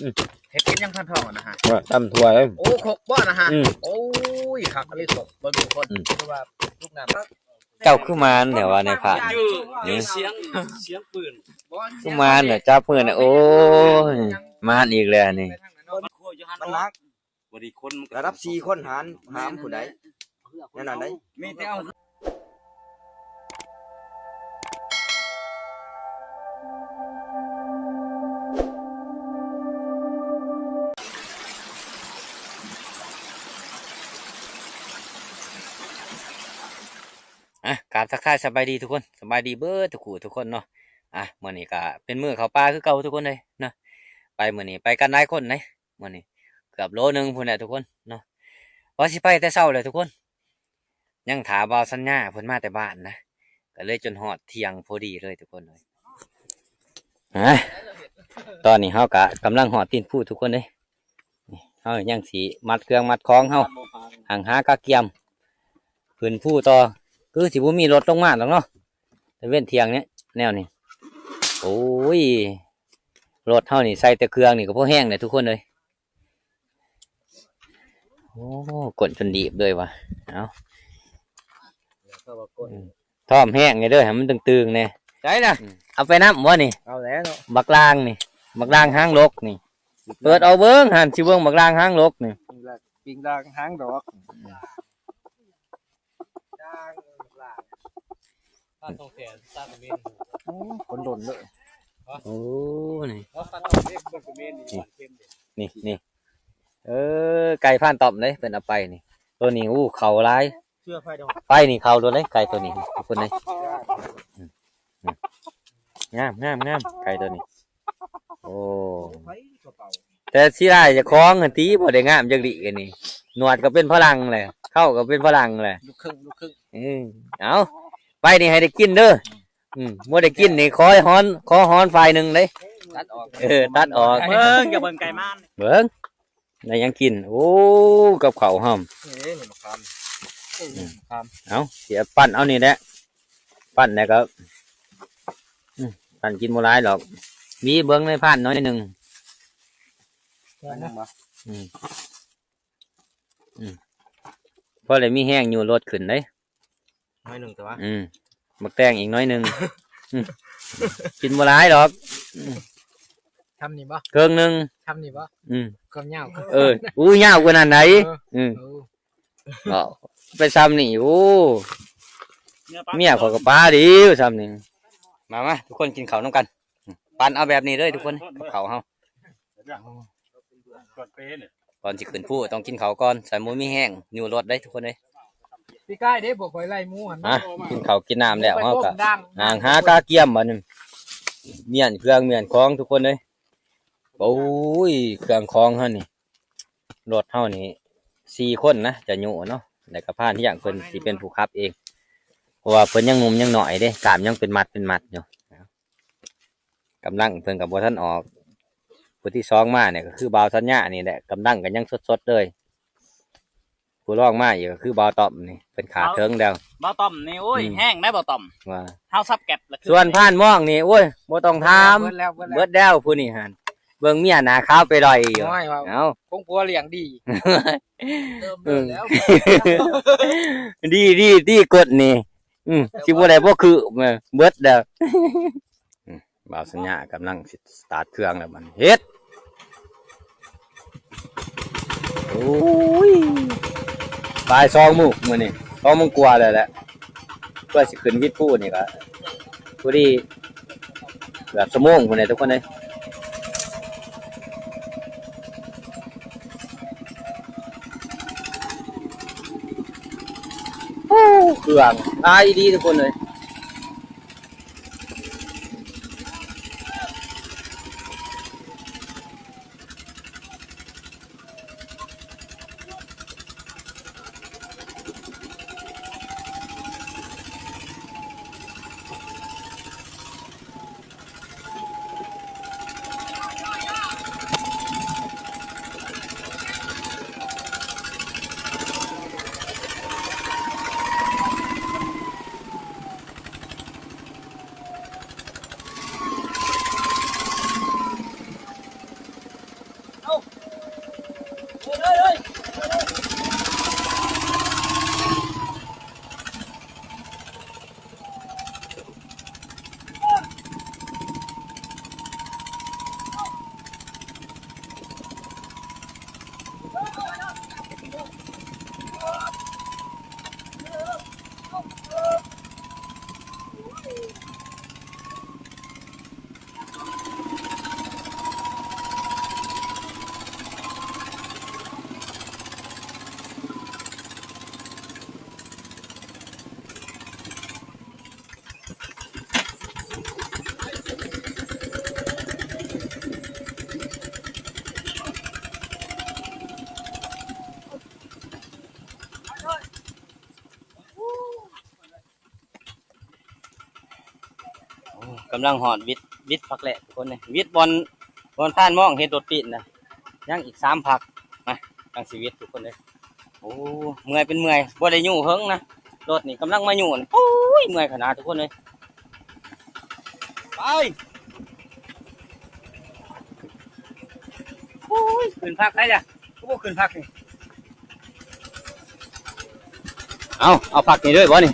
ອືມ ເຮັດກິນຫຍັງພັນທອງຫັ້ນນະຮະ? ວ່າຕຳຖົ່ວເດ້. ໂອ້ ຄົກບໍ່ນະຮະ? ອືມ ໂອ້ຍ ຄັກອີ່ຫຼີຄົກ ເບິ່ງທຸກຄົນ ອືມ ຄືວ່າລູກນ້ຳ ເຈົ້າຄືມານແທ້ວ່ານາຍພານ ນີ້ ສຽງ ສຽງປືນ ຄືມານແທ້ ຈັບມືນະ ໂອ້ຍ ມານອີກແລ້ວນີ້ ມັນໜັກ ບໍ່ໄດ້ຄົນ ມັນກໍລະດັບສີ່ຄົນຫານ ຫາມຜູ້ໃດ ແນວນັ້ນໃດ໋ ມີແຕ່ເອົາ ອ່ະ ກາບທັກທາຍສະບາຍດີທຸກຄົນ ສະບາຍດີເບິດທຸກຜູ້ທຸກຄົນເນາະ. ອ່ະ ມື້ນີ້ກະເປັນມື້ເຂົ້າປ່າຄືເກົ່າທຸກຄົນເອີຍເນາະ ໄປມື້ນີ້ໄປກັນຫຼາຍຄົນເດ້. ມື້ນີ້ເກືອບໂລໜຶ່ງພຸ້ນແຫຼະທຸກຄົນເນາະ ວ່າຊິໄປແຕ່ເຊົ້າແຫຼະທຸກຄົນ ຍັງຖ້າບ່າວສັນຍາເພິ່ນມາແຕ່ບ້ານນະ ກໍເລີຍຈົນຮອດທ່ຽງພໍດີເລີຍທຸກຄົນເອີຍ. ຮະ ຕອນນີ້ເຮົາກະກຳລັງຮອດຕີນພູທຸກຄົນເດ້ ເຮົາຍັງຊິມັດເຄື່ອງມັດຂອງເຮົາ ຫາງຫາກະກຽມຂຶ້ນພູຕໍ່ ຄືຊິບໍ່ມີລົດລົງມາດອກເນາະ ແຕ່ເວັນທ່ຽງນີ້ແນວນີ້. ໂອ້ຍ ລົດເຮົານີ້ໃສ່ແຕ່ເຄື່ອງນີ້ກໍພໍແຮງແຫຼະທຸກຄົນເອີຍ. ໂອ້ ກົ້ນຈົນດີບເລີຍວ່າ ເອົາ ອືມ ທ້ອມແຮງແດ່ເດີ ໃຫ້ມັນຕຶງໆແດ່ ໃສລະ ອືມ ເອົາໄປນຳບໍ່ນີ້? ເອົາແລ້ວເນາະ ບັກລາງນີ້ ບັກລາງຫາງລົກນີ້ ເປີດເອົາເບິ່ງຫັ້ນ ຊິເບິ່ງບັກລາງຫາງລົກນີ້ ປິງລາງຫາງດອກ ໂອ້ ຄົນດົນເດີ ໂອ້ ນີ້ ນີ້ ນີ້ ເອີ ໄກ່ພານຕ້ອມເດ້ ເພິ່ນເອົາໄປນີ້ ໂຕນີ້ ໂອ້ ເຂົ້າຫຼາຍ ເຊື່ອໄຟດອກ ໄຟນີ້ເຂົ້າໂລດເດ້ ໄກ່ໂຕນີ້ ເພິ່ນເດ້ ອືມ ງາມ ງາມ ງາມ ໄກ່ໂຕນີ້ ໂອ້ ແຕ່ເສຍດາຍເຈົ້າຂອງຫັ້ນຕິ ບໍ່ໄດ້ງາມຈັກດີ້ອັນນີ້ ໜວດກໍເປັນຝຣັ່ງແຫຼະ ເຄົ້າກໍເປັນຝຣັ່ງແຫຼະ ລູກຄຶ່ງ ລູກຄຶ່ງ ເອີ ເອົາ ໄປນີ້ໃຫ້ໄດ້ກິນເດີ ອືມ ບໍ່ໄດ້ກິນນີ້ຂໍໃຫ້ຮອນ ຂໍຮອນຝ່າຍໜຶ່ງເດ້ ຕັດອອກ ເອີ ຕັດອອກ ເບິ່ງ ຢ່າເບິ່ງໄກ່ມານ ເບິ່ງ ໄດ້ຫຍັງກິນ ໂອ້ ກັບເຂົ້າຫອມ ເອີ ນີ້ບັກຂາມ ເອີ ນີ້ບັກຂາມ ເອົາ ຊິປັ້ນເອົານີ້ແຫຼະ ປັ້ນແລ້ວກໍ ອືມ ປັ້ນກິນບໍ່ຫຼາຍດອກ ມີເບິ່ງໃນພານໜ້ອຍໜຶ່ງ ໜ້ອຍໜຶ່ງບໍ່? ອືມ ອືມ ພໍໄດ້ມີແຮງຍູ້ລົດຂຶ້ນເດ້ ໜ້ອຍໜຶ່ງແຕ່ວ່າ ອືມ ບັກແຕງອີກໜ້ອຍໜຶ່ງ ອືມ ກິນບໍ່ຫຼາຍດອກ ອືມ ຊຳນີ້ບໍ່? ເຄິ່ງໜຶ່ງ ຊຳນີ້ບໍ່? ອືມ ຄວາມຍາວ ເອີ ອູ້ຍ ຍາວກວ່ານັ້ນໃດ ເອີ ອືມ ໂອ້ ເວົ້າໄປຊຳນີ້ ໂອ້ ເມຍປາ ເມຍຂ້ອຍກໍປາດີຊຳນີ້ ມາ ມາ ທຸກຄົນກິນເຂົ້ານຳກັນ ປັ້ນເອົາແບບນີ້ເດີທຸກຄົນ ກັບເຂົ້າເຮົາ ກ່ອນຊິຂຶ້ນພູຕ້ອງກິນເຂົ້າກ່ອນ ໃສ່ໝູມີແຮງຢູ່ລົດເດ້ທຸກຄົນເດ້ ປີກາຍເດ້ ພວກຂ້ອຍໄລ່ໝູຫັ້ນ ມາ ກິນເຂົ້າກິນນ້ຳແລ້ວ ເຮົາກໍຫາງຫາກະກຽມບັດນີ້ ມ້ຽນເຄື່ອງມ້ຽນຂອງທຸກຄົນເດ້ ໂອ້ຍ ເຄື່ອງຂອງເຮົານີ້ ລົດເຮົານີ້ສີ່ຄົນນະ ຈະໂຍເນາະ ແລ້ວກໍພານທີ່ຫຍັງເພິ່ນຊິເປັນຜູ້ຂັບເອງ ເພາະວ່າເພິ່ນຍັງໜຸ່ມຍັງນ້ອຍເດ້ ກ້າມຍັງເປັນມັດເປັນມັດຢູ່ ກຳລັງເພິ່ນກໍບໍ່ທັນອອກ ຜູ້ທີສອງມານີ້ກໍຄືບ່າວສັນຍານີ້ແຫຼະ ກຳລັງກໍຍັງສົດໆເລີຍ ຜູ້ລອງມາອີກກໍຄືບ່າວຕ້ອມນີ້ ເພິ່ນຂາເຖິງແລ້ວ ບ່າວຕ້ອມນີ້ ໂອ້ຍ ອືມ ແຮງໄດ໋ບ່າວຕ້ອມ ວ່າ ເຮົາສັບແກັບລະ ສ່ວນພານມອງນີ້ ໂອ້ຍ ບໍ່ຕ້ອງຖາມ ເບິດແລ້ວ ເບິດແລ້ວ ເບິດແລ້ວ ຜູ້ນີ້ຫັ້ນ ເບິ່ງເມຍໜ້າຂາວໄປລອຍຢູ່ ໂອ້ຍ ເອົ້າ ຄົງຜົວລ້ຽງດີ ເຕີມເດີແລ້ວ ດີ ດີ ດີກົດນີ້ ອືມ ຊິບໍ່ໄດ້ບໍ່ຄື ເບິດແລ້ວ ອືມ ບ່າວສັນຍາກຳລັງຊິສະຕາດເຄື່ອງແລ້ວບັດນີ້ ເຮັດ ໂອ້ຍ ບ່າຍສອງໂມງມື້ນີ້ ສອງໂມງກວ່າແລ້ວແຫຼະ ເພື່ອຊິຂຶ້ນວິດພູນີ້ກໍພໍດີເກືອບຊົ່ວໂມງພຸ້ນແຫຼະທຸກຄົນເອີຍ ໂອ້ ເຄື່ອງຫຼາຍອີ່ຫຼີທຸກຄົນເອີຍ. ກຳລັງຮອດວິດ ວິດຜັກແຫຼະທຸກຄົນເອີຍ ວິດບ່ອນ ບ່ອນທ່ານມອງເຫັນລົດປີ້ນນະ ຍັງອີກສາມຜັກນະ ຈັ່ງຊິວິດທຸກຄົນເອີຍ. ໂອ້ ເມື່ອຍເປັນເມື່ອຍ ບໍ່ໄດ້ຍູ້ເຫິງນະ ລົດນີ້ກຳລັງມາຍູ້ນະ ໂອ້ຍ ເມື່ອຍຂະໜາດທຸກຄົນເອີຍ. ໄປ ໂອ້ຍ ຂຶ້ນພັກໄດ້ລະ ຄືບໍ່ຂຶ້ນພັກນີ້ ເອົາ ເອົາພັກນີ້ເລີຍບໍ່ນີ້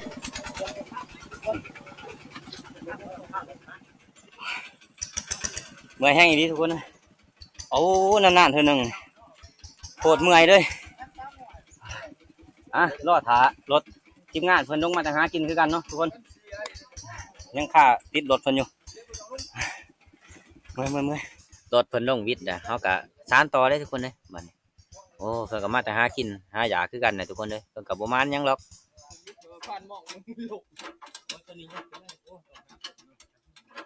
ເມື່ອຍແຮງອີ່ຫຼີທຸກຄົນ. ໂອ້ ນານໆເທື່ອໜຶ່ງ ໂຄດເມື່ອຍເລີຍ. ອ່ະ ລໍຖ້າລົດທີມງານເພິ່ນລົງມາແຕ່ຫາກິນຄືກັນເນາະທຸກຄົນ ຍັງຄາຕິດລົດເພິ່ນຢູ່ ເມື່ອຍໆໆ ລົດເພິ່ນລົງວິດແລ້ວ ເຮົາກະສານຕໍ່ເດ້ທຸກຄົນເດ້ ບັດນີ້. ໂອ້ ເພິ່ນກໍມາແຕ່ຫາກິນຫາຢາຄືກັນນະທຸກຄົນເອີຍ ເພິ່ນກໍບໍ່ມານຫຍັງດອກ.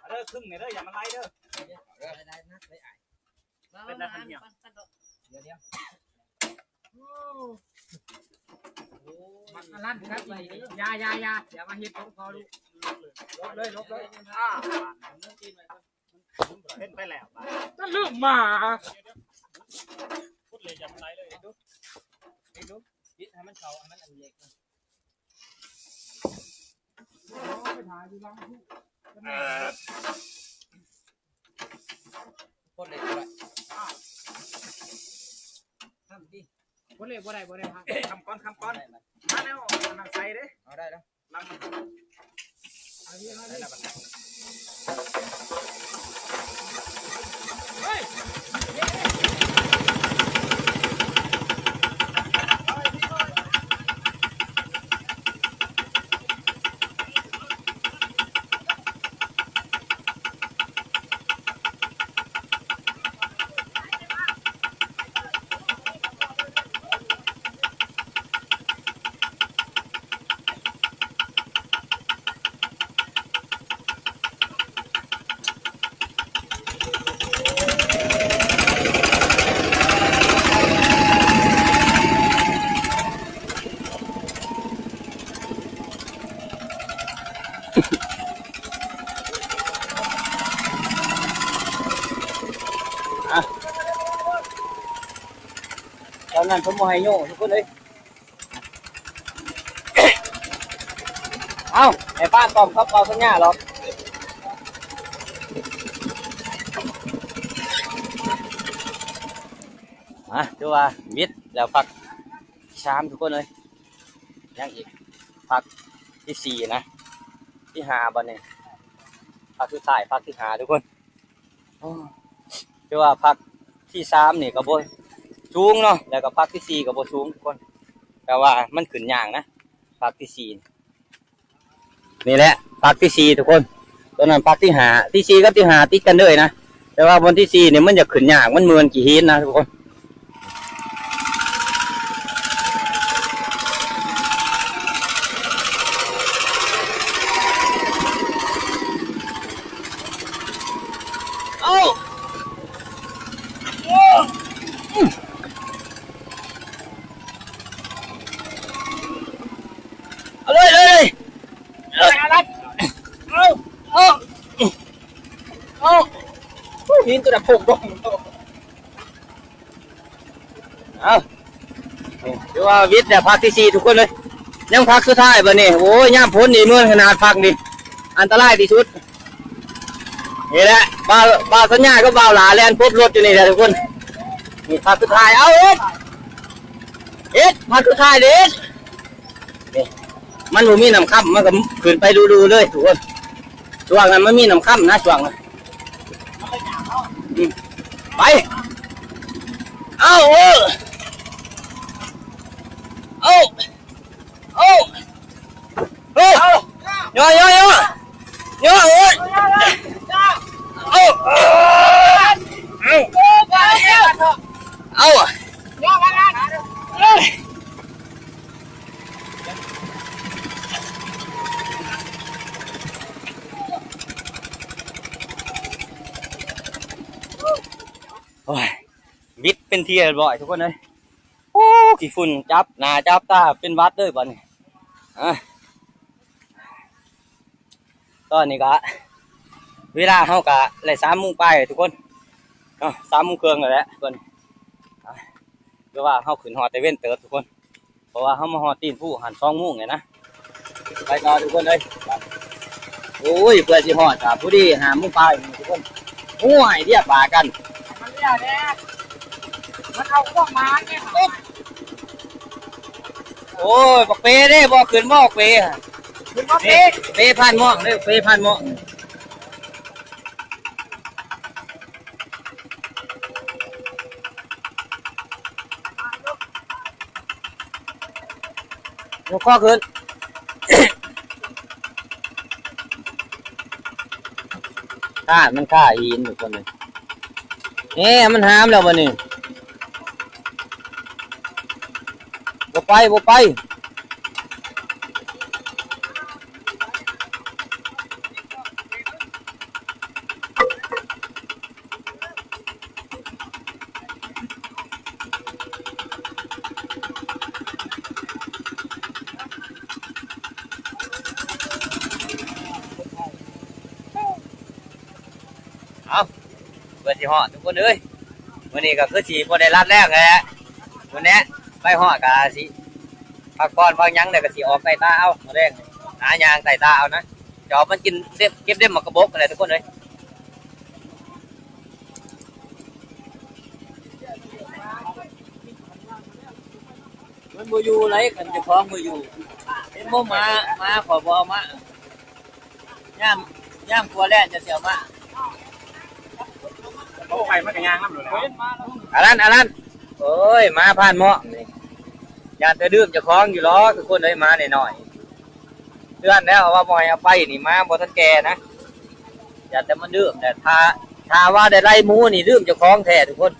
ເດີ ຄຶ່ງນີ້ເດີ ຢ່າມັນໄຫຼເດີ ເປັນນະຄັນດຽວ ດຽວ ດຽວ ມັນອັນນັ້ນຄັບ ຢ່າ ຢ່າ ຢ່າ ຢ່າມາເຮັດຂອງພໍ່ລູກ ຫຼົບເລີຍ ຫຼົບເລີຍ ອ່າ ເຮັດໄປແລ້ວ ຕະລຶກໝາ ພຸດເລີຍ ຢ່າມັນໄຫຼເລີຍ ເຮັດດູ ເຮັດດູ ປິດໃຫ້ມັນເຂົ້າ ໃຫ້ມັນອັນແຍກ ຄົນເລັກບໍ່ໄດ້ ຂ້າມຕິ ຄົນເລັກບໍ່ໄດ້ ບໍ່ໄດ້ ຂ້າມກ່ອນ ຂ້າມກ່ອນ ມາແລ້ວ ອັນນັ້ນໃສ່ເດ້ ເອົາໄດ້ແລ້ວ ຫຼັງມັນ ເອົາໄດ້ແລ້ວບັດນີ້ ເຮີ້ຍ. ອ່ະ ຕອນນັ້ນເພິ່ນບໍ່ໃຫ້ໂຍກທຸກຄົນເອີຍ. ເອົ້າ ໃຫ້ປ້າຕ້ອມກັບເປົາສັນຍາຫຼອກ ອ່ະ ຖືວ່າວິດແລ້ວພັກສາມທຸກຄົນເອີຍ ຍັງອີກພັກທີສີ່ນະ ທີຫ້າບັດນີ້ ພັກສຸດທ້າຍ ພັກທີຫ້າທຸກຄົນ. ໂອ້ ຖືວ່າພັກທີສາມນີ້ກໍບໍ່ສູງເນາະ ແລ້ວກໍພັກທີສີ່ກໍບໍ່ສູງທຸກຄົນ ແຕ່ວ່າມັນຂຶ້ນຍາກນະ ພັກທີສີ່ ນີ້ແຫຼະ ພັກທີສີ່ທຸກຄົນ ຕົວນັ້ນພັກທີຫ້າ ທີສີ່ກັບທີຫ້າຕິດກັນເລີຍນະ ແຕ່ວ່າບ່ອນທີສີ່ນີ້ມັນຢາກຂຶ້ນຍາກ ມັນເໝືອນຂີ້ຫີນນະທຸກຄົນ. ເອົາ ເອົາເລີຍ ເລີຍ ເລີຍ ເອົາ ເອົາ ເອົາ ເອົາ ຫີນຕົວນັ້ນໂພກດົງ. ເອົາ ນີ້ ຖືວ່າວິດແລ້ວພັກທີສີ່ທຸກຄົນເອີຍ ຍັງພັກສຸດທ້າຍບັດນີ້ ໂອ້ຍ ຍາມຝົນນີ້ເໝືອນຂະໜາດພັກນີ້ ອັນຕະລາຍທີ່ສຸດ ນີ້ແຫຼະ ບ່າວ ບ່າວສັນຍາກັບບ່າວຫຼ້າແລ່ນປົບລົດຢູ່ນີ້ແຫຼະທຸກຄົນ ນີ້ພັກສຸດທ້າຍ ເອົາ ເອັດ ເອັດ ພັກສຸດທ້າຍເດ້ ນີ້ ມັນບໍ່ມີນ້ຳຄ້ຳ ມັນກໍຂຶ້ນໄປດູໆເລີຍທຸກຄົນ ຊ່ວງນັ້ນມັນມີນ້ຳຄ້ຳນະ ຊ່ວງນັ້ນ ອືມ ໄປ ເອົາ ເອີ ເອົາ ເອົາ ເອີ ຍໍໆໆ ຍໍ ເອີຍ ເອົາ ເອົາ ເອົາ ເອົາ ໂອ້ຍ ວິດເປັນທີ່ຮຽບຮ້ອຍທຸກຄົນເອີຍ ໂອ້ ຂີ້ຝຸ່ນຈັບໜ້າຈັບຕາ ເປັນຫວັດເລີຍບັດນີ້ ອາ ຕອນນີ້ກະ ເວລາເຮົາກະໄດ້ສາມໂມງປາຍທຸກຄົນເນາະ ສາມໂມງເຄິ່ງແລ້ວແຫຼະທຸກຄົນ ອ່າ ຄືວ່າເຮົາຂຶ້ນຮອດແຕ່ເວັນເຕີບທຸກຄົນ ເພາະວ່າເຮົາມາຮອດຕີນພູຫັ້ນສອງໂມງແລ້ວນະ ໄປຕໍ່ທຸກຄົນເອີຍ ໂອ້ຍ ເພື່ອຊິຮອດກະພໍດີຫ້າໂມງປາຍທຸກຄົນ ໂອ້ຍ ເດຍປາກັນ ມັນເດຍແດ່ ມັນເອົາພວກມາແດ່ ໂອ້ຍ ບັກເປເດ້ ບໍ່ຂຶ້ນບໍ່ບັກເປ ຂຶ້ນບໍ່ເປ ເປຜ່ານໝອກເດ້ ເປຜ່ານໝອກ ຍົກຄໍຂຶ້ນ ຄາດມັນຄາຫີນທຸກຄົນເອີຍ ແນ່ ມັນຫາມແລ້ວບັດນີ້ ບໍ່ໄປ ບໍ່ໄປ. ເອົາ ເພື່ອຊິຮອດທຸກຄົນເອີຍ ມື້ນີ້ກໍຄືຊິບໍ່ໄດ້ລັດແລ້ວແຫຼະ ພຸ້ນແຫຼະ ໄປຮອດກໍຊິພັກຜ່ອນພັກຫຍັງ ແລ້ວກໍຊິອອກໄຕ່ຕາເອົາ ມື້ແລງຫາຍ່າງໄຕ່ຕາເອົານະ ຈອບມັນກິນເດັບ ເກັບເດັບໝາກກະບົກຫັ້ນແຫຼະທຸກຄົນເອີຍ. ມັນບໍ່ຢູ່ໄດ໋ ຄັນເຈົ້າຂອງບໍ່ຢູ່ ເຫັນບໍ່ ໝາ ໝາຂ້ອຍບໍ່ເອົາມາ ຍາມ ຍາມກວ່າແລ່ນຈັ່ງຊິເອົາມາ ເອົາໄປມັນກໍຍ່າງນຳໂລດແຫຼະ ອາລັນ ອາລັນ ໂອ້ຍ ໝາຜ່ານໝອກນີ້ ຢ້ານແຕ່ດື່ມເຈົ້າຂອງຢູ່ຫຼອກ ຄືຄົນເອີຍ ໝານ້ອຍໆ ເຕືອນແລ້ວວ່າບໍ່ໃຫ້ເອົາໄປນີ້ ໝາບໍ່ທັນແກ່ນະ ຢ້ານແຕ່ມັນດື່ມ ແຕ່ຖ້າ ຖ້າວ່າໄດ້ໄລ່ໝູນີ້ ລືມເຈົ້າຂອງແທ້ທຸກຄົນ.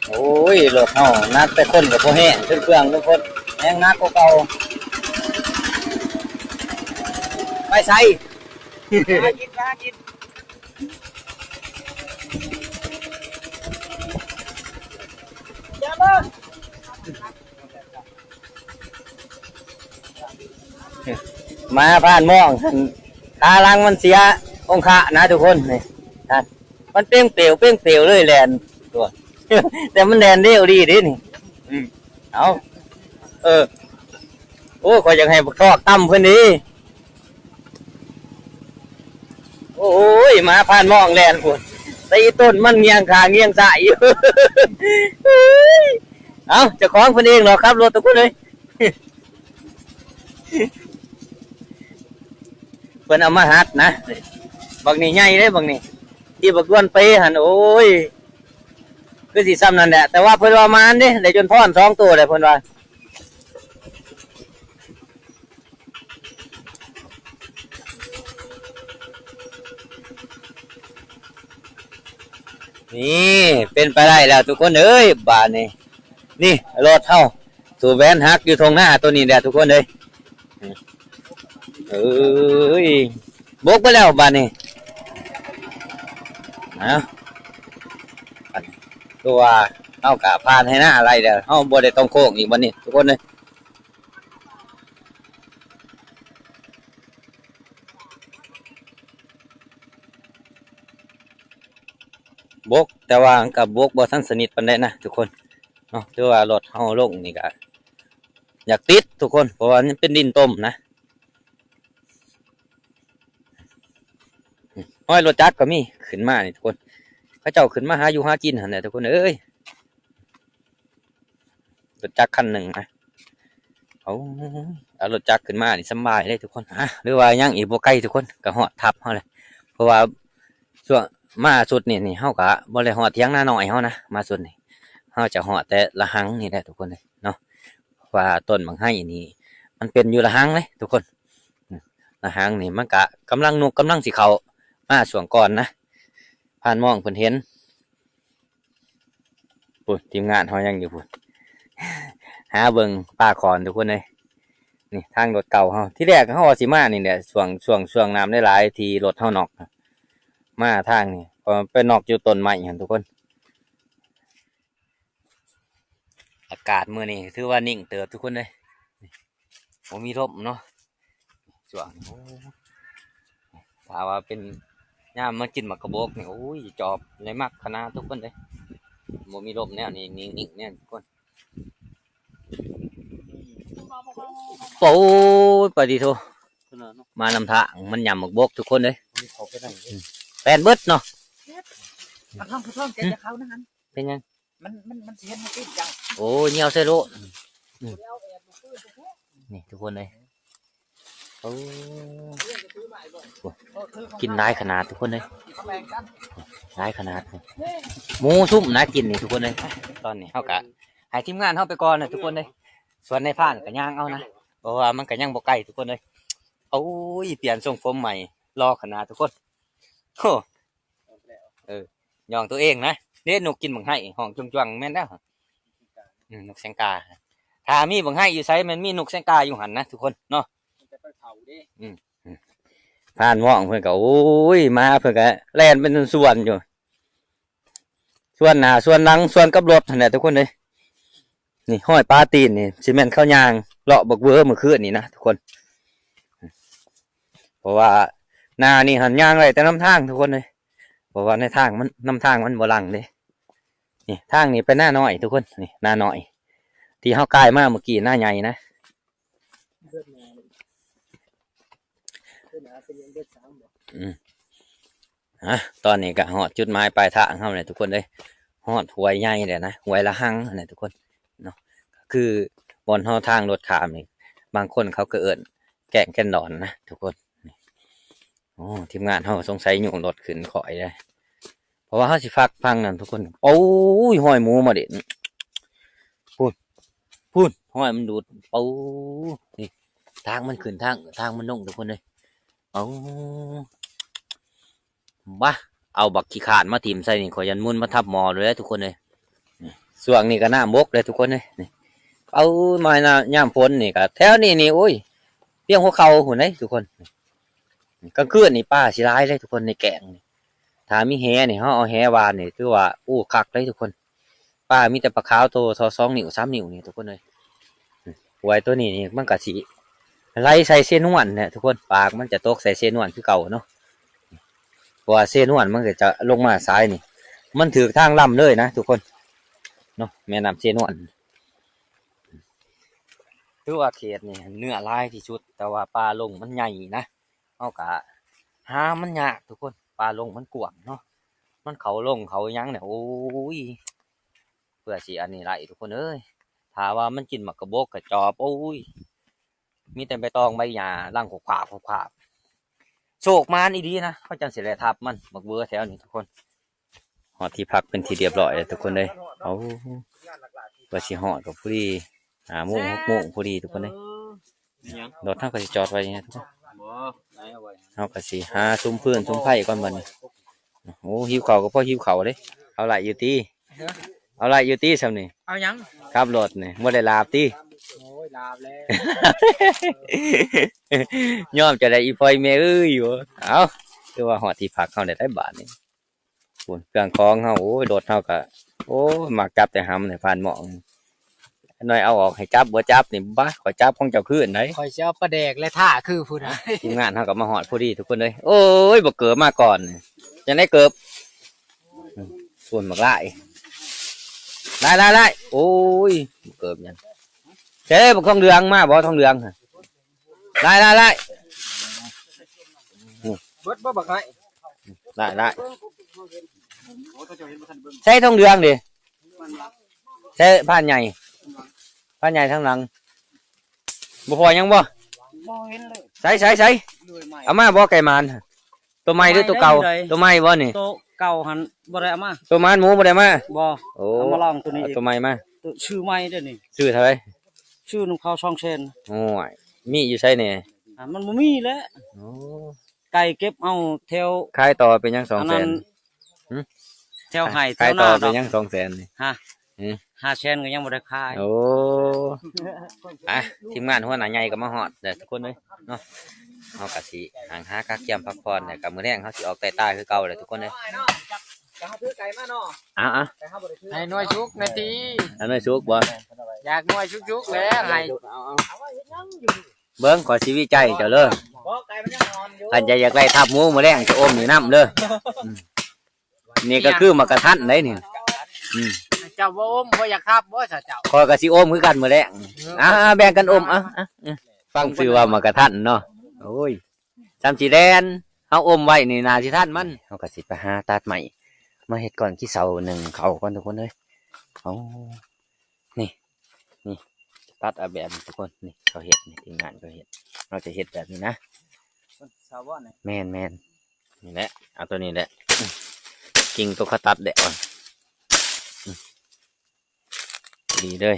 ໂອ້ຍ ລົດເຮົາໜັກ ແຕ່ຄົນກໍບໍ່ແຮງ ເຄື່ອງ ເຄື່ອງ ແຮງໜັກກວ່າເກົ່າ ໄປໃສ? ຫາກິນ ຫາກິນ ຢ່າມາ ໝາຜ່ານໝອກ ຂາຫຼັງມັນເສຍອົງຄະນະທຸກຄົນ ນີ້ ນັ້ນ ມັນເປັງເປວ ເປັງເປວເລີຍ ແລ່ນ ແຕ່ມັນແລ່ນເລວດີເດ້ນີ້ ອືມ ເອົາ ເອີ ໂອ້ ຂ້ອຍຢາກໃຫ້ບັກທອກຕຳເພິ່ນເດ້. ໂອ້ຍ ໝາຜ່ານໝອກແລ່ນພຸ້ນ ໄປອີ່ຕົ້ນມັນງຽງຂ້າງງຽງຊ້າຍຢູ່ ເອົາ ເຈົ້າຂອງເພິ່ນເອງດອກ ຂັບລົດ ທຸກຄົນເອີຍ ເພິ່ນເອົາມາຫັດນະ ບັກນີ້ໃຫຍ່ເດ້ ບັກນີ້ ທີ່ບັກດວນເປຫັ້ນ ໂອ້ຍ ຄືຊິຊ່ຳນັ້ນແຫຼະ ແຕ່ວ່າເພິ່ນວ່າໝານເດ້ ໄດ້ຈົນພອນສອງໂຕແຫຼະ ເພິ່ນວ່າ. ນີ້ ເປັນໄປໄດ້ແລ້ວທຸກຄົນເອີຍ ບາດນີ້ ນີ້ ລົດເຮົາ ໂຕແບນຫັກຢູ່ທົ່ງນາໂຕນີ້ແຫຼະທຸກຄົນເອີຍ ເອີຍ ບົກໄປແລ້ວບາດນີ້ ເອົາ ຄືວ່າເຮົາກະຜ່ານໄຮ່ນາໄລ່ແລ້ວ ເຮົາບໍ່ໄດ້ຕ້ອງໂຄ້ງອີກບາດນີ້ທຸກຄົນເອີຍ. ບົກ ແຕ່ວ່າມັນກໍບົກບໍ່ທັນສະໜິດປານໃດນະທຸກຄົນເນາະ ຖືວ່າລົດເຮົາລົງນີ້ກໍຢາກຕິດທຸກຄົນ ເພາະວ່າມັນເປັນດິນຕົມນະ ຮອຍລົດຈັກກໍມີຂຶ້ນມານີ້ທຸກຄົນ ເຂົາເຈົ້າຂຶ້ນມາຫາຢູ່ຫາກິນຫັ້ນແຫຼະທຸກຄົນເອີຍ. ລົດຈັກຄັນໜຶ່ງນະ ເອົາ ເອົາລົດຈັກຂຶ້ນມານີ້ສຳບາຍເລີຍທຸກຄົນ ຫາ ຫຼືວ່າຍັງອີກບໍ່ໄກທຸກຄົນ ກໍຮອດທັບເຮົາແລ້ວ ເພາະວ່າຊ່ວງມາຊຸດນີ້ນີ້ ເຮົາກໍບໍ່ໄດ້ຮອດຖຽງນານ້ອຍເຮົານະ ມາຊຸດນີ້ ເຮົາຈະຮອດແຕ່ລະຫັງນີ້ແຫຼະທຸກຄົນເອີຍເນາະ ເພາະວ່າຕົ້ນບັກໄຮນີ້ ມັນເປັນຢູ່ລະຫັງເດ້ທຸກຄົນ ລະຫັງນີ້ມັນກະກຳລັງນົກກຳລັງຊິເຂົ້າມາຊ່ວງກ່ອນນະ ຜ່ານມອງເພິ່ນເຫັນ. ພຸ້ນ ທີມງານເຮົາຍັງຢູ່ພຸ້ນ ຫາເບິ່ງປາຂອນທຸກຄົນເອີຍ ນີ້ທາງລົດເກົ່າເຮົາ ທີແລກເຮົາວ່າຊິມານີ້ແຫຼະ ຊ່ວງ ຊ່ວງ ຊ່ວງນ້ຳຫຼາຍໆ ທີ່ລົດເຮົານັອກ ມາທາງນີ້ ເພາະໄປນັອກຢູ່ຕົ້ນໄມ້ຫັ້ນທຸກຄົນ. ອາກາດມື້ນີ້ຖືວ່ານິ່ງເຕີບທຸກຄົນເອີຍ ບໍ່ມີລົມເນາະ ຊ່ວງ ໂອ້ ຖ້າວ່າເປັນຍາມມາກິນໝາກກະບົກນີ້ ໂອ້ຍ ຈອບໃນໝາກຂະໜາດທຸກຄົນເອີຍ ບໍ່ມີລົມແນວນີ້ ນິ່ງໆ ແນວນີ້ທຸກຄົນ. ໂອ້ຍ ປາດີໂທ ມານຳທາງ ມັນຫຍ້ຳໝາກບົກທຸກຄົນເອີຍ ເຂົ້າໄປໄດ້ ແປນເບິດເນາະ ປາທອງ ປາທອງ ແກຈະເຂົ້ານະຫັ້ນ ເປັນຫຍັງ? ມັນ ມັນ ມັນຊິເຮັດໃຫ້ຕິດຈັງ ໂອ້ຍ ຍ່ຽວໃສ່ໂລດ ນີ້ທຸກຄົນເອີຍ ໂອ້ ກິນຫຼາຍຂະໜາດທຸກຄົນເອີຍ ຫຼາຍຂະໜາດ ໝູຊຸ່ມນະກິນນີ້ທຸກຄົນເອີຍ ຕອນນີ້ເຮົາກະໃຫ້ທີມງານເຮົາໄປກ່ອນນະທຸກຄົນເອີຍ ສ່ວນນາຍພານກະຍ່າງເອົານະ ເພາະວ່າມັນກະຍັງບໍ່ໄກທຸກຄົນເອີຍ ໂອ້ຍ ປ່ຽນຊົງຜົມໃໝ່ ຫຼໍ່ຂະໜາດທຸກຄົນ ໂອ້ ເອີ ຍ້ອງຕົວເອງນະ ເດ້ ນົກກິນບັກໄຮ ຮ້ອງຈວງໆ ແມ່ນແລ້ວ ອືມ ນົກແສງກາ ຖ້າມີບັກໄຮຢູ່ໃສ ແມ່ນມີນົກແສງກາຢູ່ຫັ້ນນະທຸກຄົນເນາະ ມັນຈະໄປເຜົາເດ້ ອືມ ອືມ ຜ່ານໝ້ອງເພິ່ນກໍ ໂອ້ຍ ມາເພິ່ນກໍແລ່ນເປັນສວນຢູ່ ສວນໜ້າສວນຫຼັງ ສວນກັບລົດຫັ້ນແຫຼະທຸກຄົນເອີຍ ນີ້ຮອຍປາຕີນນີ້ ຊິແມ່ນເຂົາຍ່າງເລາະບັກເວີມື້ຄືນນີ້ນະທຸກຄົນ ເພາະວ່າໜ້ານີ້ຫັ້ນຍ່າງໄດ້ແຕ່ນຳທາງທຸກຄົນເອີຍ ເພາະວ່າໃນທາງມັນ ນຳທາງມັນບໍ່ຫຼັ່ງເດ້ ນີ້ທາງນີ້ໄປນານ້ອຍທຸກຄົນ ນີ້ນານ້ອຍ ທີ່ເຮົາກາຍມາເມື່ອກີ້ ນາໃຫຍ່ນະ ເດືອນໜ້າ ເດືອນໜ້າເປັນເດືອນສາມບໍ່ ອືມ ອ່ະ ຕອນນີ້ກໍຮອດຈຸດໝາຍປາຍທາງເຮົາແລ້ວທຸກຄົນເອີຍ ຮອດຫ້ວຍໃຫຍ່ແລ້ວນະ ຫ້ວຍລະຫັງຫັ້ນແຫຼະທຸກຄົນເນາະ ຄືບ່ອນເຮົາທາງລົດຂ້າມນີ້ ບາງຄົນເຂົາກໍເອີ້ນແກ້ງແກ່ນດອນນະທຸກຄົນ ໂອ້ ທີມງານເຮົາສົງໄສຍູ້ລົດຂຶ້ນຂ້ອຍເດ້ ເພາະວ່າເຮົາຊິພັກພັງນັ້ນທຸກຄົນ ໂອ້ຍ ຮອຍໝູມາເດ້ ພຸ້ນ ພຸ້ນ ຮອຍມັນດູດ ໂອ້ ນີ້ ທາງມັນຂຶ້ນ ທາງ ທາງມັນລົງທຸກຄົນເອີຍ ເອົາ ບາ ເອົາບັກຂີ້ຄ້ານມາຖິ້ມໃສ່ນີ້ ຂ້ອຍຢ້ານມຸນມາທັບໝໍ້ໂລດເດ້ທຸກຄົນເອີຍ ຊ່ວງນີ້ກໍນ້ຳບົກເດ້ທຸກຄົນເອີຍ ນີ້ ເອົາມາຍາມຝົນນີ້ກໍ ແຖວນີ້ນີ້ ໂອ້ຍ ພຽງຫົວເຂົ່າພຸ້ນເດ້ທຸກຄົນ ກາງຄືນນີ້ປາຊິຫຼາຍເດ້ທຸກຄົນ ໃນແກ້ງນີ້ ຖ້າມີແຫນີ້ ເຮົາເອົາແຫຫວ່ານນີ້ ຖືວ່າ ໂອ້ ຄັກເດ້ທຸກຄົນ ປາມີແຕ່ປາຂາວໂຕເທົ່າສອງນິ້ວສາມນິ້ວນີ້ທຸກຄົນເອີຍ ຫ້ວຍໂຕນີ້ນີ້ ມັນກະຊິໄຫຼໃສ່ເຊນວນແຫຼະທຸກຄົນ ປາກມັນຈະຕົກໃສ່ເຊນວນຄືເກົ່າເນາະ ເພາະວ່າເຊນວນມັນກໍຈະລົງມາສາຍນີ້ ມັນຖືກທາງລຳເລີຍນະທຸກຄົນເນາະ ແມ່ນ້ຳເຊນວນ ຖືວ່າເຂດນີ້ເນື້ອຫຼາຍທີ່ສຸດ ແຕ່ວ່າປາລົງມັນໃຫຍ່ນະ ເຮົາກະຫາມັນຍາກທຸກຄົນ ປາລົງມັນກວ້າງເນາະ ມັນເຂົ້າລົງເຂົ້າຫຍັງນີ້ ໂອ້ຍ ເພື່ອຊິອັນນີ້ໄດ້ທຸກຄົນເອີຍ ຖ້າວ່າມັນກິນໝາກກະບົກກະຈອບ ໂອ້ຍ ມີແຕ່ໃບຕອງໃບຫຍ້າລັງຂວາບໆ ໂຊກໝານອີ່ຫຼີນະ ເຂົາຈັ່ງຊິໄດ້ທັບມັນ ໝາກເວີແຖວນີ້ທຸກຄົນ ຮອດທີ່ພັກເປັນທີ່ລຽບຮ້ອຍແລ້ວທຸກຄົນເອີຍ ເອົາ ກວ່າຊິຮອດກໍພໍດີຫ້າໂມງຫົກໂມງພໍດີທຸກຄົນເອີຍ ລົດເຮົາກໍຊິຈອດໄວ້ນີ້ທຸກຄົນ ເຮົາກໍຊິຫາສຸມຟືນສຸມໄຟກ່ອນບັດນີ້ ໂອ້ ຫິວເຂົ້າກໍພໍຫິວເຂົ້າເດ້ ເອົາໄດ້ຢູ່ຕິ ເອົາໄດ້ຢູ່ຕິຊ່ຳນີ້ ເອົາຫຍັງ ຂັບລົດນີ້ ບໍ່ໄດ້ຫຼາບຕິ ໂອ້ຍ ຫຼາບແລ້ວ ຍອມຈະໄດ້ອີ່ພໍ່ອີ່ແມ່ເອີຍ ເອົ້າ ຄືວ່າຮອດທີ່ພັກເຮົາໄດ້ໄດ໋ບາດນີ້ ພຸ້ນ ເຄື່ອງຂອງເຮົາ ໂອ້ຍ ລົດເຮົາກະ ໂອ້ຍ ມັກຈັບແຕ່ຫຳໃນພານໝອງ ໜ້ອຍເອົາອອກໃຫ້ຈັບ ບໍ່ຈັບນີ້ ບາ ຂ້ອຍຈັບຂອງເຈົ້າຄືນໄດ໋ ຂ້ອຍຊິເອົາປາແດກແລະທ່າຄືຜູ້ໃດ ທີມງານເຮົາກໍມາຮອດພໍດີທຸກຄົນເອີຍ ໂອ້ຍ ບໍ່ເກີບມາກ່ອນ ຈັ່ງໃດເກີບ ພຸ້ນ ບັກຫຼາຍ ຫຼາຍໆໆ ໂອ້ຍ ບໍ່ເກີບຫຍັງ ໃສ່ບັກທອງເຫຼືອງມາບໍ່ ທອງເຫຼືອງ ຫຼາຍໆໆ ເບິດບໍ່ບັກໄຮ ຫຼາຍໆ ໃສ່ທອງເຫຼືອງເດ້ ໃສ່ພານໃຫຍ່ ພານໃຫຍ່ທາງຫຼັງ ບໍ່ພໍຫຍັງບໍ່ ບໍ່ເຫັນເລີຍ ໃສ່ໆໆ ເອົາມາບໍ່ໄກ່ໝານ ໂຕໃໝ່ຫຼືໂຕເກົ່າ ໂຕໃໝ່ບໍ່ນີ້ ໂຕເກົ່າຫັ້ນບໍ່ໄດ້ເອົາມາ ໂຕໝານໝູບໍ່ໄດ້ມາ ບໍ່ ໂອ້ ເອົາມາລອງໂຕນີ້ ເອົາໂຕໃໝ່ມາ ໂຕຊື່ໃໝ່ເດ້ນີ້ ຊື່ເທົ່າໃດ ຊື່ນຳເຂົາສອງແສນ ໂອ້ຍ ມີຢູ່ໃສແດ່ ອ່າ ມັນບໍ່ມີແຫຼະ ໂອ້ ໄກ່ເກັບເອົາແຖວ ຂາຍຕໍ່ເປັນຫຍັງສອງແສນ ອັນນັ້ນ ຫຶ ແຖວໄຮ່ແຖວນາ ຂາຍຕໍ່ເປັນຫຍັງສອງແສນນີ້ ຮະ ຫຶ ຫ້າແສນກໍຍັງບໍ່ໄດ້ຂາຍ ໂອ້ ອ່ະ ທີມງານຫົວໜ້າໃຫຍ່ກໍມາຮອດແລ້ວທຸກຄົນເອີຍເນາະ ເຮົາກໍຊິຫາກະກຽມພັກຜ່ອນ ແລ້ວກໍມື້ແລງເຮົາຊິອອກໄຕ່ຕາຄືເກົ່າແຫຼະທຸກຄົນເອີຍ ເອົາໆ ໃຫ້ໜ່ວຍສຸກແດ່ຕິ ໃຫ້ໜ່ວຍສຸກບໍ່ ຢາກໜ່ວຍສຸກໆແລ້ວໃຫ້ ເບິ່ງ ຂ້ອຍຊິວິໄຈເຈົ້າເດີ. ຄັນເຈົ້າຢາກໄດ້ຕັບໝູມື້ແລງ ຈະອົມຢູ່ນຳເດີ. ນີ້ກໍຄືໝາກກະທັນໃດນີ້. ເຈົ້າບໍ່ອົມ ບໍ່ຢາກຮັບບໍ່ຊະເຈົ້າ? ຂ້ອຍກໍຊິອົມຄືກັນມື້ແລງ. ອ່າ ແບ່ງກັນອົມ. ອ່າ ຟັງຊື່ວ່າໝາກກະທັນເນາະ. ໂອ້ຍ ສ່ຳຊິແລ່ນ ເຮົາອົມໄວ້ນີ້ໜ້າຊິທັນມັນ. ເຮົາກໍຊິໄປຫາຕັດໄມ້ມາເຮັດກ່ອນ ກິນເຂົ້າໜຶ້ງເຂົ້າກ່ອນທຸກຄົນເອີຍ. ເອົາ ນີ້ ນີ້ ຕັດເອົາແບບນີ້ທຸກຄົນ. ນີ້ເຂົາເຮັດນີ້ ທີມງານເຂົາເຮັດ. ເຮົາຈະເຮັດແບບນີ້ນະ. ແມ່ນໆ ນີ້ແຫຼະ ເອົາຕົວນີ້ແຫຼະ. ກິ່ງຕົວເຂົາຕັດແຫຼະ ອືມ ພໍດີເລີຍ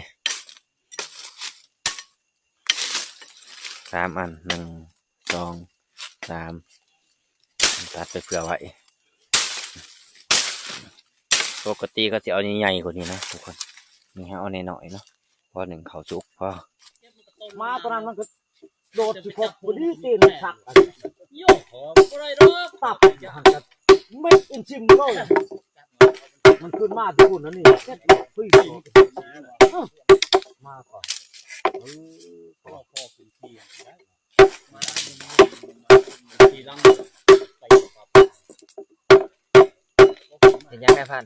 ສາມອັນ ໜຶ່ງ ສອງ ສາມ ຕັດໄປເຜື່ອໄວ້. ປົກກະຕິເຂົາຊິເອົາໃຫຍ່ໆກວ່ານີ້ນະທຸກຄົນ. ນີ້ເຮົາເອົານ້ອຍໆເນາະ ພໍໜຶ້ງເຂົ້າສຸກພໍ. ໝາຕົວນັ້ນມັນກໍ ໂດດຊິຄົບພໍດີ ຕີນມັນຄັກ ໂຍ ບໍ່ໄດ້ດອກ ຕັບຫັ້ນກໍເມັດອິນຊິມເລີຍ. ມັນຂຶ້ນມາທີ່ພຸ້ນອັນນີ້ ເຈັດຮ້ອຍປີ ມາກ່ອນ ເອີ ພໍ ພໍກິນເທີ່ຍງໄດ້ ເຮັດຫຍັງໄດ້ພັນ?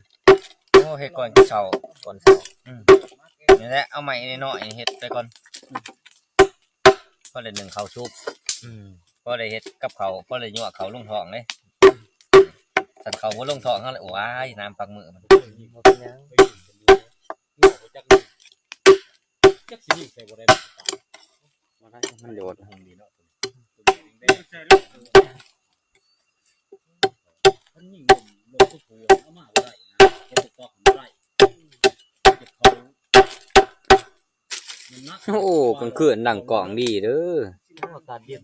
ໂອ້ ເຮັດກ່ອນເຊົ້າ ກ່ອນເຊົ້າ. ອືມ ນີ້ແຫຼະ ເອົາໄມ້ນ້ອຍໆເຮັດໄປກ່ອນ ພໍໄດ້ໜຶ້ງເຂົ້າສຸກ. ອືມ ພໍໄດ້ເຮັດກັບເຂົ້າ ພໍໄດ້ຍົວເຂົ້າລົງທ້ອງເດ້. ຄັນເຂົ້າບໍ່ລົງທ້ອງເຮົາລະ ໂອ້ຍ ນ້ຳປາກມືມັນ ບໍ່ເປັນຫຍັງ ຈັກຊິຍິງໃສ່ບໍ່ໄດ້ ມັນໂດດ. ໂອ້ ກາງຄືນນັ່ງກ້ອງດີເດີ ອາກາດເຢັນ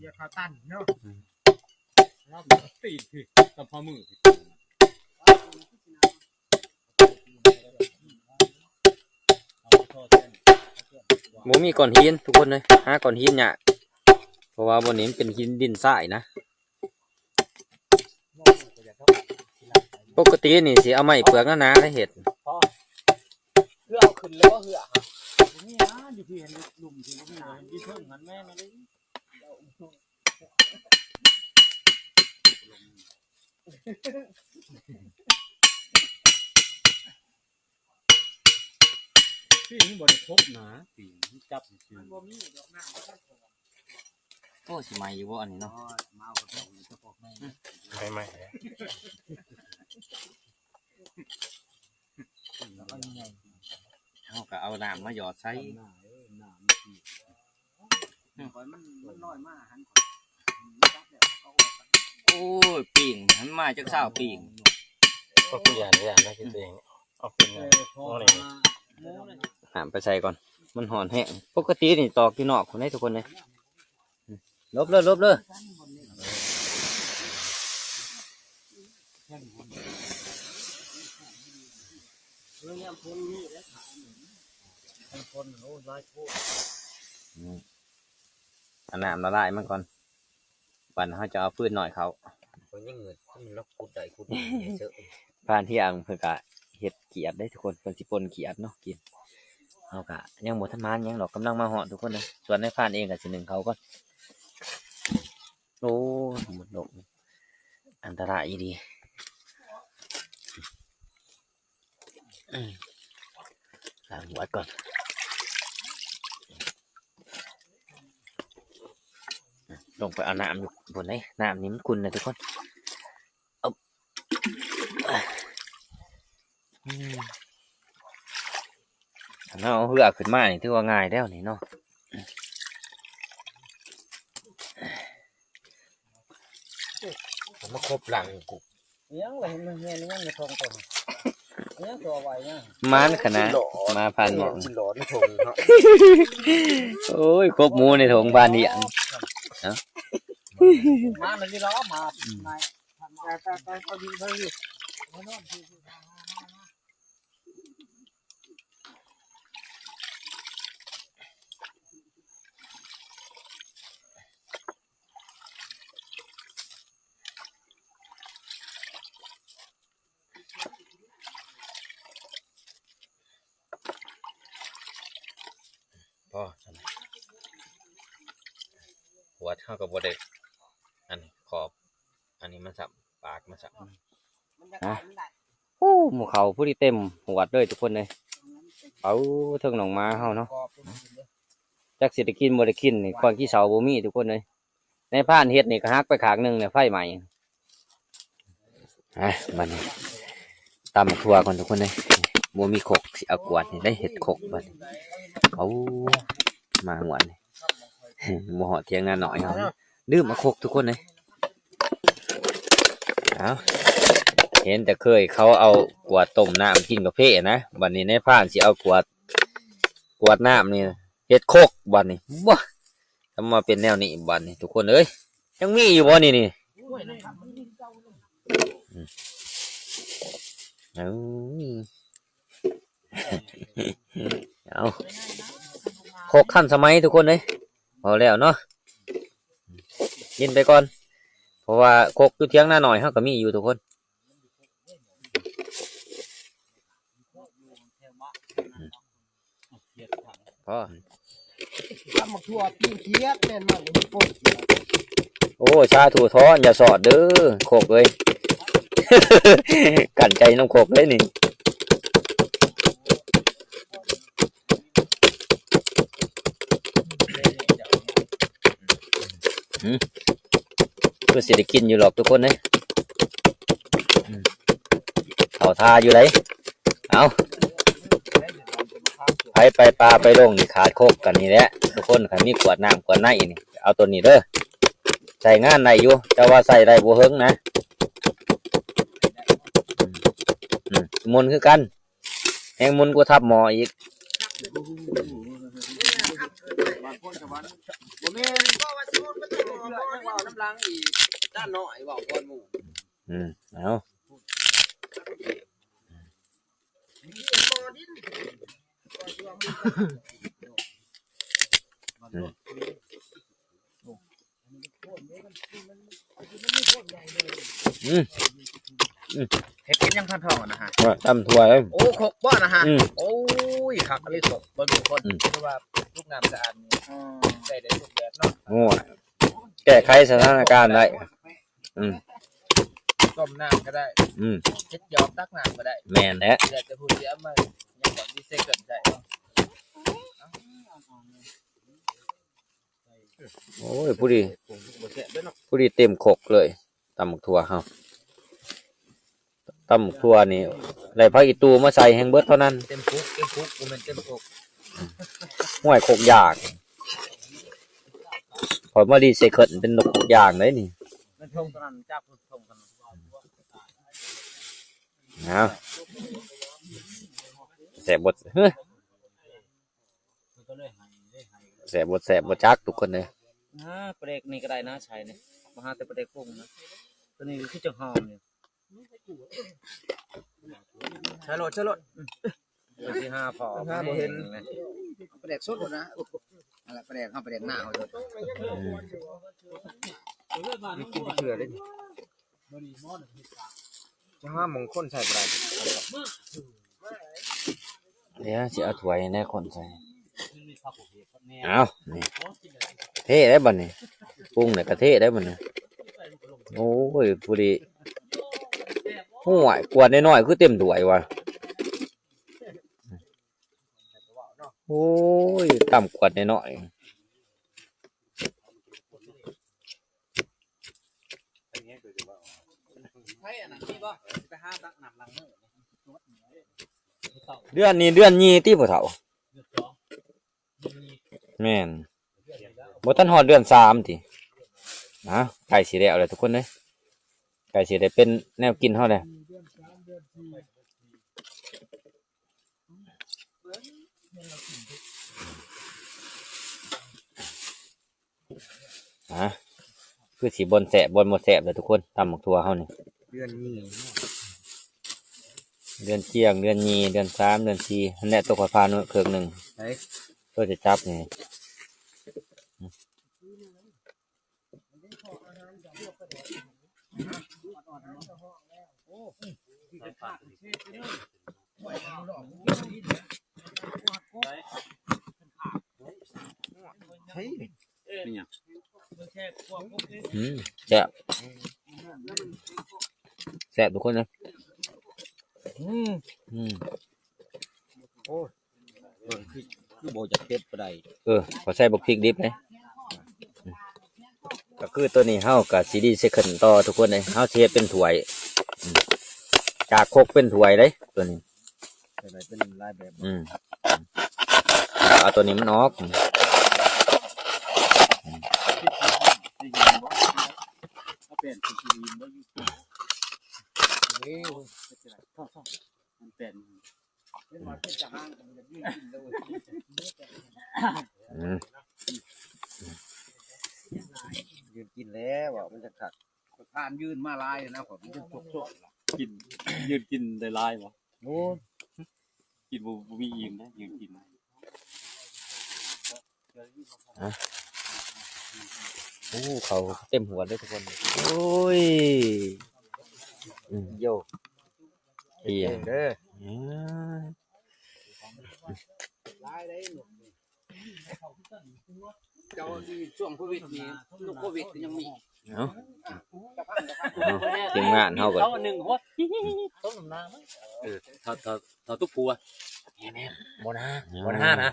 ບໍ່ມີກ້ອນຫີນທຸກຄົນເອີຍ ຫາກ້ອນຫີນຍາກ ເພາະວ່າບ່ອນນີ້ມັນເປັນຫີນດິນຊາຍນະ. ປົກກະຕິນີ້ຊິເອົາໄມ້ເປືອກໜາໆເຮັດ ເພື່ອເອົາຂຶ້ນແລ້ວເຮືອ ບໍ່ມີນະ ຢູ່ທີ່ຫັ້ນ ລຸ່ມທີ່ບໍ່ມີນະ ຢູ່ເທິງຫັ້ນແມ່ນອີ່ຫຼີ. ປີນີ້ບໍ່ໄດ້ຄົບນະ ປີນີ້ຈັບຊື່ໆ ມັນບໍ່ມີດອກນ້ຳ. ໂອ້ ຊິໄໝຢູ່ບໍ່ອັນນີ້ເນາະ? ໄໝໆ ເຮົາກໍເອົານ້ຳມາຫຍອດໃສ່. ໂອ້ຍ ປີ້ງ ມັນມາຈັກຊາວປີ້ງ ກໍຄືຢ່ານ ຢ່ານນະ ຄິດເອງ ເອົາຂຶ້ນ ເອີ ເອົານີ້ ນ້ຳໄປໃສ່ກ່ອນ ມັນຮ້ອນແຮງ. ປົກກະຕິນີ້ຕອກຢູ່ນອກພຸ້ນເດ້ທຸກຄົນເດ້. ຫຼົບເລີ ຫຼົບເລີ ຍາມຝົນມີເດ້ ຍາມຝົນ ໂອ້ ຫຼາຍໂພດ. ອືມ ເອົານ້ຳລະລາຍມັນກ່ອນ ບັດເຮົາຈະເອົາຟືນໜ້ອຍເຂົ້າ. ມັນຍັງງຶດ ມັນລະຂຸດໄດ້ຂຸດເລີຍເຊີ. ພານທີ່ອັງເພິ່ນກະເຮັດຂຽດເດ້ທຸກຄົນ ເພິ່ນຊິປົ່ນຂຽດເນາະກິນ. ເຮົາກະຍັງບໍ່ທັນມາຫຍັງດອກ ກຳລັງມາຮອດທຸກຄົນເດີ. ສ່ວນນາຍພານເອງກະຊິໜຶ້ງເຂົ້າກ່ອນ. ໂອ້ຍ ໝົດໂລກ ອັນຕະລາຍອີ່ຫຼີ. ອືມ ລ້າງຫົວກ່ອນ ລົງໄປເອົານ້ຳຢູ່ພຸ້ນເດ້. ນ້ຳນີ້ມັນຂຸ່ນນະທຸກຄົນ. ອຶບ ອືມ ຄັນເຮົາເອົາເຮືອຂຶ້ນມານີ້ ຖືວ່າງ່າຍແລ້ວນີ້ເນາະ. ມາຄົບຫຼັງກູ ອີຫຍັງລະ ເຫັນມັນເຮືອນມັນໃນທ້ອງຕົວ ອີຫຍັງຕົວໄວນະ ມານຂະໜາດ ມາຜ່ານໝອງ ກິນຫຼອດໃນທົ່ງເນາະ. ໂອ້ຍ ຄົບໝູໃນທົ່ງບ້ານນີ້ຫຍັງ ເນາະ ມາແລ້ວນີ້ລະ ມາ ອືມ ມາ ມາ ໄປ ໄປ ໄປ ໄປ ໄປ ໄປ ພໍຊັ້ນ ຂວດເຮົາກໍບໍ່ໄດ້ ອັນນີ້ຂອບ ອັນນີ້ມັນຊ້ຳ ປາກມັນຊ້ຳ ຮະ ໂອ້ ໝູ່ເຂົາຜູ້ທີ່ເຕັມຫວດເລີຍທຸກຄົນເອີຍ. ເອົາ ເທິງໜອງໝາເຮົາເນາະ ຈັກຊິໄດ້ກິນບໍ່ໄດ້ກິນນີ້ ກ້ອນຂີ້ເສົາບໍ່ມີທຸກຄົນເອີຍ. ນາຍພານເຮັດນີ້ກໍຫັກໄປຂ້າງໜຶ່ງແລ້ວ ໄຟໄໝ້. ອ່ະ ບັດນີ້ຕຳໝາກຖົ່ວກ່ອນທຸກຄົນເອີຍ ບໍ່ມີຄົກ ຊິເອົາກວດນີ້ໄດ້ເຮັດຄົກບັດນີ້. ເອົາ ມາງວດນີ້ ບໍ່ຮອດຖຽງນານ້ອຍເຮົາ ລືມເອົາຄົກທຸກຄົນເອີຍ. ເອົາ ເຫັນແຕ່ເຄີຍເຂົາເອົາກວດຕົ້ມນ້ຳກິນກາເຟນະ ບັດນີ້ນາຍພານຊິເອົາກວດ ກວດນ້ຳນີ້ເຮັດຄົກບັດນີ້ ບໍ່ ທຳມາເປັນແນວນີ້ບັດນີ້ທຸກຄົນເອີຍ. ຍັງມີຢູ່ບໍ່ນີ້ນີ້? ອືມ ເອົາ ເອົາ ຄົກທັນສະໄໝທຸກຄົນເອີຍ. ພໍແລ້ວເນາະ ກິນໄປກ່ອນ ເພາະວ່າຄົກຢູ່ຖຽງນານ້ອຍເຮົາກໍມີຢູ່ທຸກຄົນ. ພໍ ຕຳໝາກຖົ່ວປີ້ງຂຽດແມ່ນມັນ ໂອ້ ສາທຸທອນ ຢ່າສອດເດີ ຄົກເອີຍ ກັ້ນໃຈນຳຄົກເລີຍນີ້. ຫື ຄືຊິໄດ້ກິນຢູ່ດອກທຸກຄົນເອີຍ ອືມ ເຂົ້າທ່າຢູ່ໃດ. ເອົາ ໃຜໄປປ່າໄປດົງນີ້ຂາດຄົກກັນນີ້ແຫຼະທຸກຄົນ ຄັນມີກວດນ້ຳກວດໃນນີ້ ເອົາໂຕນີ້ເດີ ໃຊ້ງານໄດ້ຢູ່ ແຕ່ວ່າໃຊ້ໄດ້ບໍ່ເຖິງນະ ອືມ ອືມ ໝຸ່ນຄືກັນ. ແຮງໝຸ່ນກວ່າທັບໝໍ້ອີກ ບໍ່ແມ່ນ ເວົ້ານຳຫຼັງອີກ ດ້ານນ້ອຍເວົ້າກ່ອນໝູ່ ອືມ ເອົາ ອືມ. ອືມ ອືມ ເຮັດກິນຫຍັງພັນທອງຫັ້ນນະຮະ? ວ່າຕຳຖົ່ວເດ້. ໂອ້ ຄົກບໍ່ນະຮະ? ອືມ ໂອ້ຍ ຄັກອີ່ຫຼີຄົກ ເບິ່ງທຸກຄົນ ອືມ ຄືວ່າລູກນ້ຳສະອາດນີ້ ອືມ ໃຊ້ໄດ້ທຸກແບບເນາະ. ໂອ້ຍ ແກ້ໄຂສະຖານະການໄດ້. ອືມ ຕົ້ມນ້ຳກໍໄດ້ ອືມ ເຮັດຢອກຕັກນ້ຳກໍໄດ້. ແມ່ນແຫຼະ ແລ້ວແຕ່ຜູ້ຊິເອົາມາ ຍັງບໍ່ມີໃສ່ເຄື່ອງໃຊ້. ໂອ້ຍ ພໍດີ ພໍດີເຕັມຄົກເລີຍ ຕຳໝາກຖົ່ວເຮົາ. ຕຳໝາກຖົ່ວນີ້ ໄດ້ຜັກອີ່ຕູ່ມາໃສ່ແຮງເບິດເທົ່ານັ້ນ. ເຕັມຄຸກ ເຕັມຄຸກ ບໍ່ແມ່ນເຕັມຄົກ. ຫ້ວຍ ຄົກຢາກ ຂ້ອຍມາລີໄຊເຄິນເປັນນົກຄົກຢາກໄດ໋ນີ້. ເອົາ ແຊບບໍ່? ເຮີ ແຊບບໍ່ແຊບບໍ່ຈັກທຸກຄົນເອີຍ. ອ່າ ປາແດກນີ້ກໍໄດ້ນະ ໃສ່ນີ້ ມາຫາແຕ່ປາແດກປຸງນະ ໂຕນີ້ຄືຈັ່ງຫອມຢູ່. ໃສ່ໂລດ ໃສ່ໂລດ ອືມ ຊິຫາພໍ້ ຫາບໍ່ເຫັນ ປາແດກສົດໂລດນະ. ອັນລະປາແດກເຮົາ ປາແດກນາເຮົາໂລດ. ອືມ ກິນເທື່ອເດ້. ຈະຫາໝ່ອງຄົນໃສ່ບໍ່ໄດ້. ດຽວຊິເອົາຖ້ວຍໃຫ້ຄົນໃສ່. ເອົາ ນີ້ ເທໄດ້ບັດນີ້ ປຸງແລ້ວກໍເທໄດ້ບັດນີ້. ໂອ້ຍ ຜູ້ດີ ໂອ້ຍ ກວດນ້ອຍໆ ຄືເຕັມຖ້ວຍວະ. ໂອ້ຍ ຕຳກວດນ້ອຍໆ. ເດືອນນີ້ເດືອນຍີ່ຕິພໍ່ເຖົ້າ? ແມ່ນ ບໍ່ທັນຮອດເດືອນສາມຕິ? ນະ ໃກ້ຊິແລ້ວແລ້ວທຸກຄົນເອີຍ ໃກ້ຊິໄດ້ເປັນແນວກິນເຮົາແລ້ວ. ອ່າ ຄືຊິບ່ອນແຊບບ່ອນບໍ່ແຊບແຫຼະທຸກຄົນ ຕຳໝາກຖົ່ວເຮົານີ້. ເດືອນນີ້ ເດືອນຈຽງ ເດືອນຍີ່ ເດືອນສາມ ເດືອນສີ່ ຫັ້ນແຫຼະ ຕົກຂ້ອຍຜ່ານເຄິ່ງໜຶ່ງ. ເອີ ໂຕຈະຈັບນີ້. ໂອ້ຍ ອືມ ແຊບ ແຊບທຸກຄົນເດີ. ອືມ ອືມ ໂອ້ຍ ເບິ່ງຄື ຄືບໍ່ຢາກເຜັດປານໃດ. ເອີ ເຂົາໃສ່ບັກພິກດິບເດ້. ອືມ ກໍຄືໂຕນີ້ເຮົາກໍຊິຣີໄຊເຄິນຕໍ່ທຸກຄົນເດ້. ເຮົາຊິເຮັດເປັນຖ້ວຍ ອືມ ຈາກຄົກເປັນຖ້ວຍເດ້ໂຕນີ້. ເປັນຫຼາຍແບບ. ອືມ ເອົາໂຕນີ້ມັນອອກ. ອືມ ຢືນກິນແລ້ວ ມັນຈະຄັກ. ປະທານຍື່ນມາຫຼາຍນະ ຂ້ອຍມັນຈົນສົກໆ ກິນ ຢືນກິນໄດ້ຫຼາຍບໍ່? ໂອ້ ກິນບໍ່ ບໍ່ມີອີ່ມເດ້ ຢືນກິນ. ຮະ ໂອ້ ເຂົ້າເຕັມຫົວເລີຍທຸກຄົນ. ໂອ້ຍ ອືມ ໂຢ ເປັນເດີ ອືມ ເຈົ້າ ຊ່ວງໂຄວິດນີ້ ໂຄວິດກໍຍັງມີ. ເອົາ ເອົາ ທີມງານເຮົາກໍ ເອົາໜຶ່ງຫົວ ຕົ້ມນ້ຳ ເອີ ເຂົ້າ ເຂົ້າ ເຂົ້າຕຸກຜົວ ແມ່ນໆ ບໍ່ນາ ບໍ່ນານະ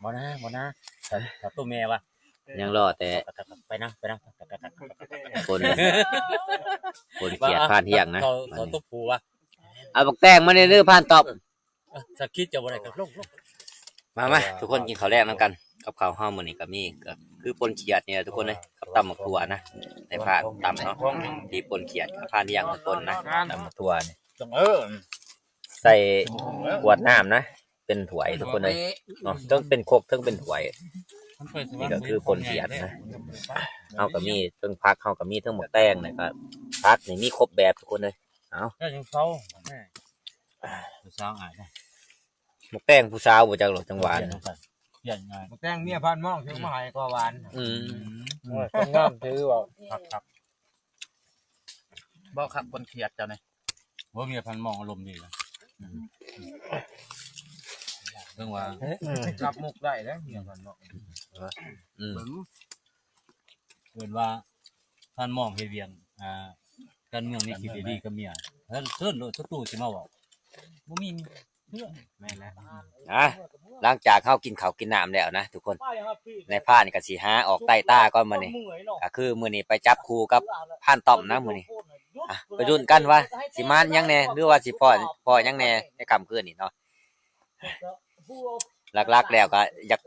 ບໍ່ນາ ບໍ່ນາ ເຂົ້າ ເຂົ້າຕຸກແມ່ວ່າ ຍັງລໍແຕ່ ໄປນຳ ໄປນຳ ຄົນ ຄົນຂຽດຜ່ານທ່ຽງນະ ເຂົ້າ ເຂົ້າຕຸກຜົວ ເອົາບັກແຕງມາແດ່ເດີຜ່ານຕອບ. ເອີ ສະກິດຈະບໍ່ໄດ້ກໍລົງ ລົງ ມາ ມາ ທຸກຄົນກິນເຂົ້າແລງນຳກັນ. ກັບເຂົ້າເຮົາມື້ນີ້ກໍມີ ກໍຄືປົ່ນຂຽດນີ້ແຫຼະທຸກຄົນເອີຍ ກັບຕຳໝາກຖົ່ວນະ ໃນຜ່ານຕຳເນາະ ທີ່ປົ່ນຂຽດກັບຜ່ານທີ່ຢ່າງທຸກຄົນນະ ຕຳໝາກຖົ່ວນີ້ ເອີ ໃສ່ຂວດນ້ຳນະ ເປັນຖ້ວຍທຸກຄົນເອີຍເນາະ ເທິງເປັນຄົກເທິງເປັນຖ້ວຍ. ນີ້ກໍຄືປົ່ນຂຽດນະ ເຮົາກໍມີເທິງຜັກ ເຮົາກໍມີເທິງໝາກແຕງ ແລ້ວກໍຜັກນີ້ມີຄົບແບບທຸກຄົນເອີຍ. ເອົາ ເຈົ້າຍັງເຊົາ ຜູ້ສາວອາຍເດ້ ໝາກແຕງຜູ້ສາວບໍ່ຈັກດອກ ຈັ່ງຫວານ ຂຽດງ່າຍ ໝາກແຕງເມຍຜ່ານມອງ ຊື້ມາໃຫ້ກໍຫວານ. ອືມ ອືມ ໂອ້ຍ ຄົນງາມຊື່ເວົ້າ ຄັກໆ ເວົ້າຄັກ ຄົນຂຽດເຈົ້ານີ້ ໂອ້ຍ ເມຍຜ່ານມອງອາລົມດີນະ ອືມ ເຖິງວ່າ ອືມ ຮັບມຸກໄດ້ເດ້ ເມຍຜ່ານມອງ ອືມ ເບິ່ງ ເອີ້ນວ່າທ່ານມອງເຮັດວຽກ ອ່າ ການເມືອງນີ້ຄິດດີໆກັບເມຍ ເຊີນໂລດສັດຕູຊິມາເວົ້າ ບໍ່ມີເພື່ອນ. ແມ່ນແລ້ວ ອ່າ ຫຼັງຈາກເຮົາກິນເຂົ້າກິນນ້ຳແລ້ວນະທຸກຄົນ ນາຍພານກໍຊິຫາອອກໄຕ່ຕາກ່ອນມື້ນີ້ ກໍຄືມື້ນີ້ໄປຈັບຄູ່ກັບພານຕ້ອມນະມື້ນີ້. ອ່ະ ໄປລຸ້ນກັນວ່າຊິມານຫຍັງແດ່ ຫຼືວ່າຊິພໍ້ ພໍ້ຫຍັງແດ່ໃນຄ່ຳຄືນນີ້ເນາະ. ຫຼັກໆແລ້ວກໍຢາກ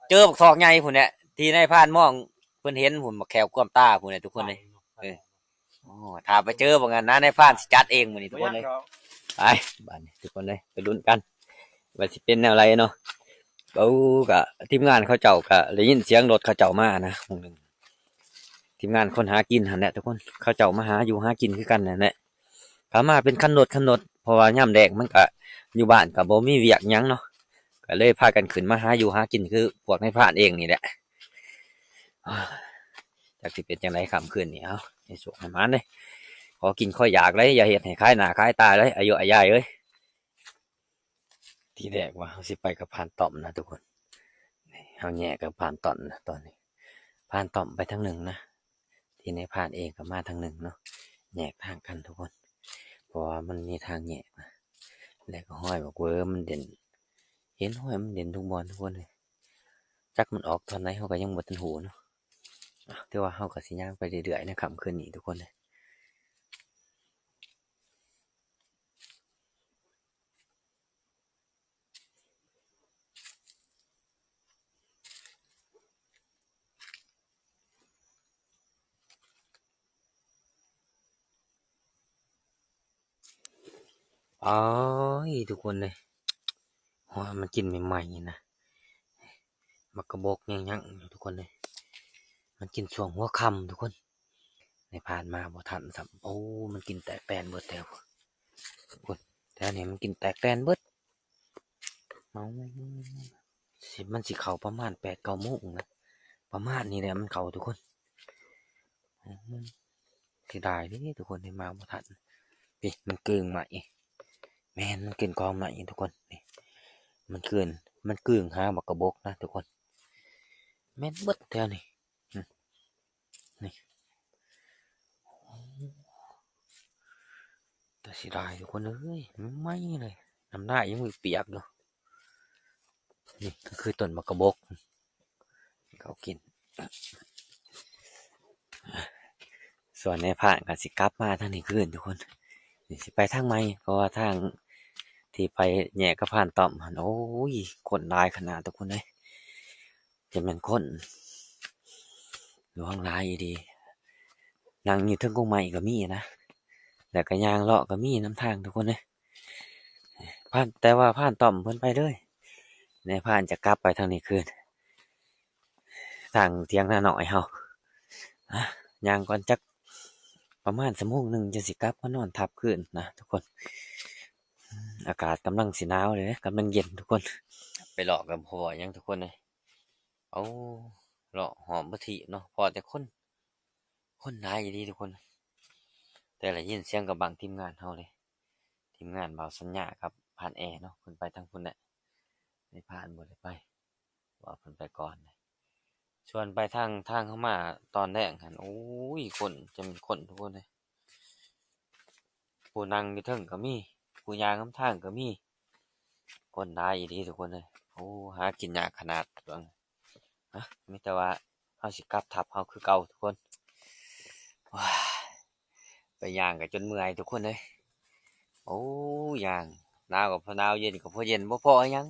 ເຈີບັກທອກໃຫຍ່ພຸ້ນແຫຼະ ທີ່ນາຍພານມອງເພິ່ນເຫັນພຸ້ນ ບັກແຂ້ວກວມຕາພຸ້ນແຫຼະທຸກຄົນເອີຍ. ໂອ້ ຖ້າໄປເຈີບັກນັ້ນນະ ນາຍພານຊິຈັດເອງມື້ນີ້ທຸກຄົນເອີຍ. ໄປ ບາດນີ້ທຸກຄົນເອີຍ ໄປລຸ້ນກັນວ່າຊິເປັນແນວໃດເນາະ. ໂອ້ ກະທີມງານເຂົາເຈົ້າກະໄດ້ຍິນສຽງລົດເຂົາເຈົ້າມານະ ໝ່ອງໜຶ່ງ ທີມງານຄົນຫາກິນຫັ້ນແຫຼະທຸກຄົນ ເຂົາເຈົ້າມາຫາຢູ່ຫາກິນຄືກັນຫັ້ນແຫຼະ. ກໍມາເປັນຄັນລົດຄັນລົດ ເພາະວ່າຍາມແລງມັນກະຢູ່ບ້ານກະບໍ່ມີວຽກຫຍັງເນາະ ກະເລີຍພາກັນຂຶ້ນມາຫາຢູ່ຫາກິນຄືພວກນາຍພານເອງນີ້ແຫຼະ. ຈັກຊິເປັນຈັ່ງໃດຄ່ຳຄືນນີ້ ເອົາ ໃຫ້ໂຊກໃຫ້ໝານເດີ ຂໍກິນຂໍຢາກເລີຍ ຢ່າເຮັດໃຫ້ຂາຍໜ້າຂາຍຕາເລີຍ ອາຍຸອາຍາຍເອີຍ. ທີແລກວ່າເຮົາຊິໄປກັບພານຕ້ອມນະທຸກຄົນ ນີ້ເຮົາແຍກກັບພານຕ້ອມນະຕອນນີ້ ພານຕ້ອມໄປທາງໜຶ່ງນະ ທີ່ນາຍພານເອງກໍມາທາງໜຶ່ງເນາະ ແຍກທາງກັນທຸກຄົນ ເພາະວ່າມັນມີທາງແຍກນະ ແລ້ວກໍຮອຍບັກເວີມັນເດັ່ນ ເຫັນຮອຍມັນເດັ່ນທຸກບ່ອນທຸກຄົນເອີຍ. ຈັກມັນອອກຕອນໃດເຮົາກໍຍັງບໍ່ທັນຮູ້ເນາະ ອາ ແຕ່ວ່າເຮົາກໍຊິຍ່າງໄປເລື້ອຍໆໃນຄ່ຳຄືນນີ້ທຸກຄົນເອີຍ. ອ້າຍ ທຸກຄົນເອີຍ ຮອຍມັນກິນໃໝ່ໆນີ້ນະ ໝາກກະບົກຍັງໆຢູ່ທຸກຄົນເອີຍ ມັນກິນຊ່ວງຫົວຄ່ຳທຸກຄົນ ໃນຜ່ານມາບໍ່ທັນຊ້ຳ. ໂອ້ ມັນກິນແຕກແຕນເບິດແຖວ ພຸ້ນ ແຖວນີ້ມັນກິນແຕກແຕນເບິດ ເມົາ ຊິ ມັນຊິເຂົ້າປະມານແປດເກົ້າໂມງນະ ປະມານນີ້ແຫຼະມັນເຂົ້າທຸກຄົນ. ອືມ ເສຍດາຍເດ້ທຸກຄົນ ໄດ້ມາບໍ່ທັນ. ນີ້ມັນກຶ່ງໄໝ້ ແມ່ນ ມັນຂຶ້ນກອງໄມ້ທຸກຄົນ ນີ້ ມັນຂຶ້ນ ມັນກຶ່ງຫາໝາກກະບົກນະທຸກຄົນ ແມ່ນເບິດແຖວນີ້. ອືມ ນີ້ ແຕ່ເສຍດາຍທຸກຄົນເອີຍ ໃໝ່ເລີຍ ນ້ຳລາຍຍັງປຽກຢູ່. ນີ້ກໍຄືຕົ້ນໝາກກະບົກ ເຂົາກິນ. ສ່ວນນາຍພານກໍຊິກັບມາທາງນີ້ຄືນທຸກຄົນ ນີ້ຊິໄປທາງໃໝ່ ເພາະວ່າທາງທີ່ໄປແຍກກັບພານຕ້ອມຫັ້ນ ໂອ້ຍ ຄົນຫຼາຍຂະໜາດທຸກຄົນເອີຍ. ຈະແມ່ນຄົນຫຼວງຫຼາຍອີ່ຫຼີ ນັ່ງຢູ່ເທິງກົງໄມ້ກໍມີນະ ແລ້ວກໍຍ່າງເລາະກໍມີນຳທາງທຸກຄົນເອີຍ. ພານ ແຕ່ວ່າພານຕ້ອມເພິ່ນໄປເລີຍ ນາຍພານຈະກັບໄປທາງນີ້ຄືນ ທາງຖຽງນານ້ອຍເຮົາ. ອ່ະ ຍ່າງກ່ອນຈັກປະມານຊົ່ວໂມງໜຶ່ງ ຈັ່ງຊິກັບມານອນທັບຄືນນະທຸກຄົນ. ອາກາດກຳລັງຊິໜາວເດ້ ກຳລັງເຢັນທຸກຄົນ. ໄປເລາະກໍບໍ່ພໍຫຍັງທຸກຄົນເອີຍ. ເອົາ ເລາະຮອບເບິດທີ່ເນາະ ພໍແຕ່ຄົນ ຄົນຫຼາຍອີ່ຫຼີທຸກຄົນ. ແຕ່ໄດ້ຍິນສຽງກະບັງທີມງານເຮົາເດ້ ທີມງານບ່າວສັນຍາກັບພານແອເນາະ ເພິ່ນໄປທາງພຸ້ນແຫຼະ ນາຍພານບໍ່ໄດ້ໄປ ວ່າເພິ່ນໄປກ່ອນ. ສ່ວນໄປທາງ ທາງເຮົາມາຕອນແລງຫັ້ນ ໂອ້ຍ ຄົນ ຈະແມ່ນຄົນທຸກຄົນເອີຍ. ຜູ້ນັ່ງຢູ່ເທິງກໍມີ ຜູ້ຍ່າງນຳທາງກໍມີ ຄົນຫຼາຍອີ່ຫຼີທຸກຄົນເອີຍ. ໂອ້ ຫາກິນຍາກຂະໜາດ. ຮະ ມີແຕ່ວ່າເຮົາຊິກັບທັບເຮົາຄືເກົ່າທຸກຄົນ. ວ້າຍ ໄປຍ່າງກໍຈົນເມື່ອຍທຸກຄົນເອີຍ. ໂອ້ ຍ່າງ ໜາວກໍພໍໜາວ ເຢັນກໍພໍເຢັນ ບໍ່ພໍຫຍັງ